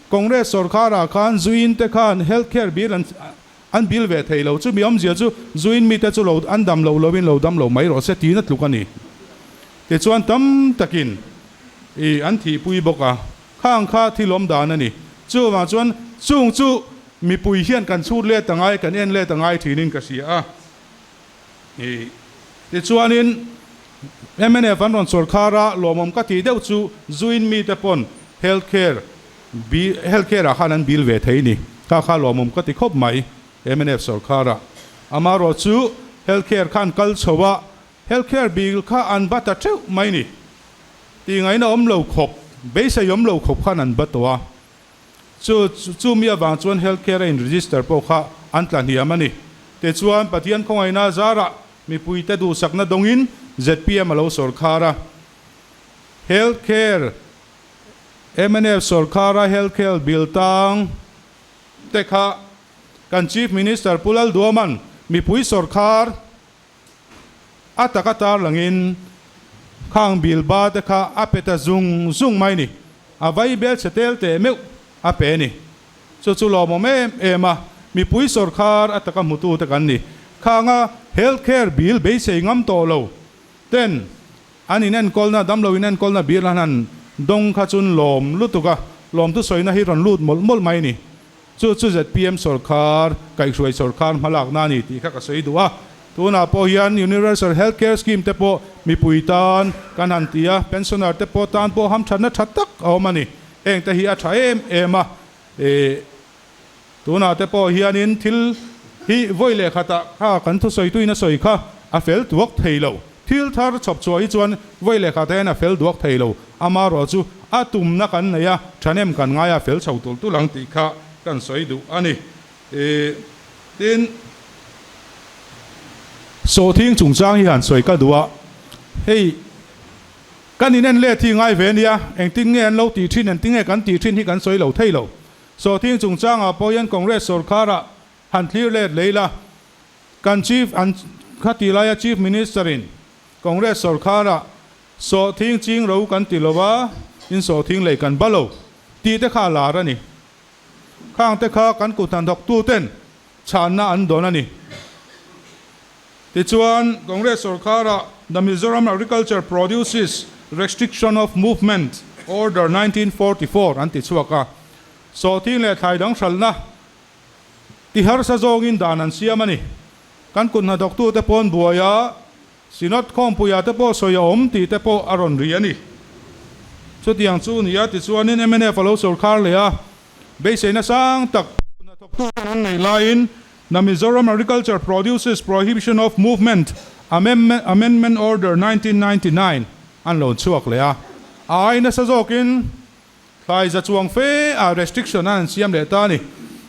Congress sawrkharah khan Zuin te khan health care bill an an bill ve thei lo. Chumi awmzia chu Zuin mite chu lo an dam lo loin lo dam lo mai rawh se tiin a tluk a ni. Tichuan tam takin i an thihpui bawk a. Khang kha thil awm dan a ni. Chuvang chuan chung chu mipui hian kan chhut let a ngai, kan en let a ngai thinin ka hria a. I tichuanin mnf an rawn sawrkhar a, lawmawm ka tih deuh chu zuin mite pawn health care bi health care ah khan an bil ve thei ni. Kha kha lawmawm ka ti khawp mai mnf sawrkhar a. Amaherawh chu health care khan kal chho a, Health care bill kha an bat a teuh mai ni. Tih ngaihna awm lo khawp, beisei awm lo khawp khan an bat tawh a. Chu chu mi avang chuan health care a in register pawh kha an tla hniam a ni. Tichuan Pathian khawngaihna zarah mipuite duhsakna dawngin zpm a lo sawrkhar a. Health Care, mnf sawrkhara Health Care bill tang te kha kan Chief Minister Pu Lalduaman mipui sawrkhar a taka tarlangin khang bill ba te kha a pe ta zung zung mai ni. A vai bel chhe tel teh meuh a pe ni. Chu chu lawmawm em em a, mipui sawrkhar a taka hmutu te kan ni. Khanga Health Care bill beisei ngam tawh lo ten An inenkawlna, damlo inenkawlna bil an han dawng kha chun lawm lutuk a, lawmtu sawina hi rawn lut mawlh mawlh mai a ni. Chu chu zpm sawrkhar, kaihhruai sawrkhar hmalakna a ni tih kha ka sawi duh a. Tunah pawh hian Universal Health Care Scheme te pawh mipui tan kan han ti a, pensioner te pawh tan pawh hamthatna tha tak a awm a ni. Heng te hi a tha em em a, ih tunah te pawh hianin thil hi vawi leh khatah kha kan thusawituin a sawi kha a fel tuak thei lo. Thil thar chhawp chhuah hi chuan vawi leh khatah hian a fel duak thei lo. Amaherawh chu a tumna kan nei a, thahnem kan ngai a, fel chho tul tul ang tih kha kan sawi duh a ni. Tin, sawhthing chungchang hi han sawi ka duh a, hei kan inen let hi ngai ve nia, engtin nge an lo tih thin, engtin nge kan tih thin hi kan sawi lo thei lo. Sawhthing chungchangah pawh hian Congress sawrkharah han thlir let lei la, Kan Chief an khati laia Chief Minister in Congress sawrkhara sawhthing ching ro kan ti lo a, in sawhthing lei kan ba lo tih te kha a lar a ni. Khang te kha kan kut hnathawk tu ten chhanna an dawn a ni. Tichuan Congress sawrkhara The Mizoram Agriculture Produces Restriction of Movement Order 1944 an ti chhuak a, sawhthing leh thlai dang hralhna Ti harsa zawngin dan an siam a ni. Kan kut hnathawktute pawn buai a, Synod khawmpuiah te pawh sawi a awm tih te pawh a rawn ri a ni. Chutiang chu ni a, tichuanin mnf a lo sawrkhar leh a, beiseina sang tak kut hnathawktuten an neih laiin The Mizoram Agriculture Produces Prohibition of Movement Amendment Order 1999 an lo chhuak leh a, a ai nasa zawkin Thlai za chuang fe a restriction a an siam leh ta a ni.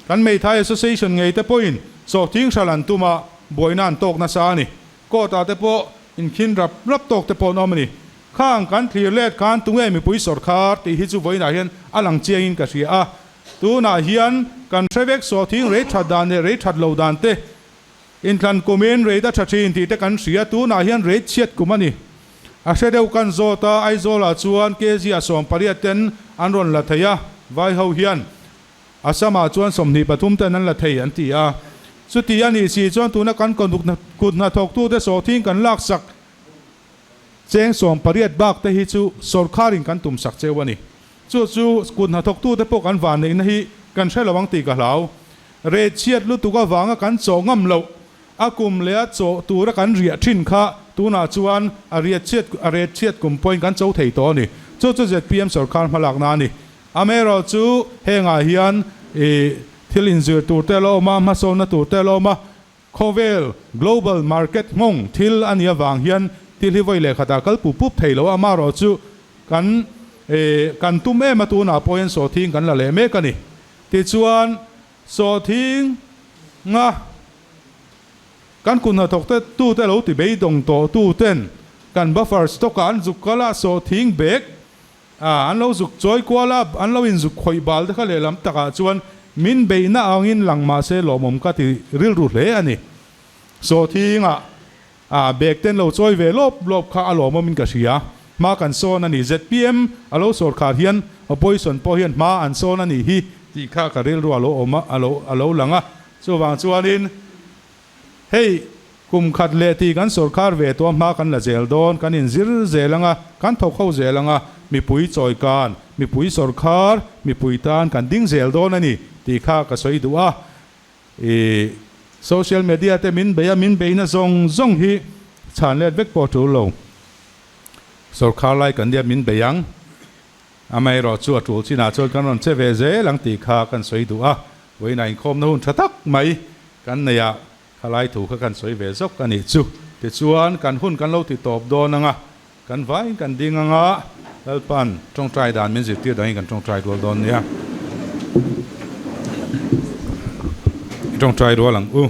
Kan Meithai Association ngei te pawhin sawhthing hral an tum a, buaina an tawk nasa a ni. Court ah te pawh inkhin rap rap tawk te pawh an awm a ni. Khang kan thlir let khan tunge mipui sawrkhar tih hi chu vawiinah hian a lang chiangin ka hria a. Tunah hian kan hre vek sawhthing rei that dan leh rei that lo dan te Inthlan kumin rate a tha thin tih te kan hria, tunah hian rate chhiat kum a ni. A hre deuh kan zawt a, Aizawlah chuan kg a 18 ten an rawn la thei a, vai ho hian Assam-ah chuan 23 ten an la thei an ti a. Chuti a nih si chuan tuna kan kut hnathawktute sawhthing kan laksak cheng 18 bak te hi chu sawrkharin kan tumsak cheu a ni. Chu chu kut hnathawktute pawh kan vanneihna hi kan hre lo ang tih ka hlau. Reh chhiat lutuk avanga kan chawh ngam loh, a kum leh a chawh tura kan riah thin kha tunah chuan a riat chhiat a ret chhiat kum pawhin kan cho thei tawh a ni. Chu chu zpm sawrkar hmalakna a ni. Amaherawh chu hengah hian ih thil inzir tur te a lo awm a, hmasawnna tur te a lo awm a, khawvel, global market, nghawng thil a nih avang hian thil hi vawi leh khatah kal pup pup thei lo a, amaherawh chu kan ih kan tum em a tunah pawh hian sawhthing kan la leh mek a ni. Tichuan, sawhthing nga kan kut hnathawk te tute lo ti beidawng tawh tuten kan buffer stock ah an zuk kal a, sawhthing bag ah an lo zuk chawi kual a, an lo inzuk khawih bal te kha lehlam takah chuan min beihna angin lang mahse lawmawm ka ti rilru hle a ni. Sawhthing ah ah bag ten lo chawi ve lawp lawp kha a lawmawm in ka hria. Hma kan sawn a ni. Zpm a lo sawrkhar hian opposition pawh hian hma an sawn a nih hi tih kha ka rilru a lo awm a, a lo a lo lang a. Chuvang chuanin hei kum khat leh tih kan sawrkhar ve tawh a hma kan la zel dawn, kan inzir zel ang a, kan thawk ho zel ang a, mipui chawikan, mipui sawrkhar, mipui tan kan ding zel dawn a ni tih kha ka sawi duh a. I social media te min bei a, min beina zawng zawng hi chhan let vek pawh tul lo. Sawrkhar lai kan nia min bei ang. Amaherawh chu a tul chinah chuan kan rawn che ve zel ang tih kha kan sawi duh a. Vawiinah inkhawmna hun tha tak mai kan nei a, khalai thu kha kan sawi ve zawk a nih chu. Tichuan kan hun kan lo ti tawp dawn ang a, Kan vaiin kan ding anga Lalpa'n tawngtai dan min zirtir dangin kan tawngtai rual dawn nia. I tawngtai rual ang u.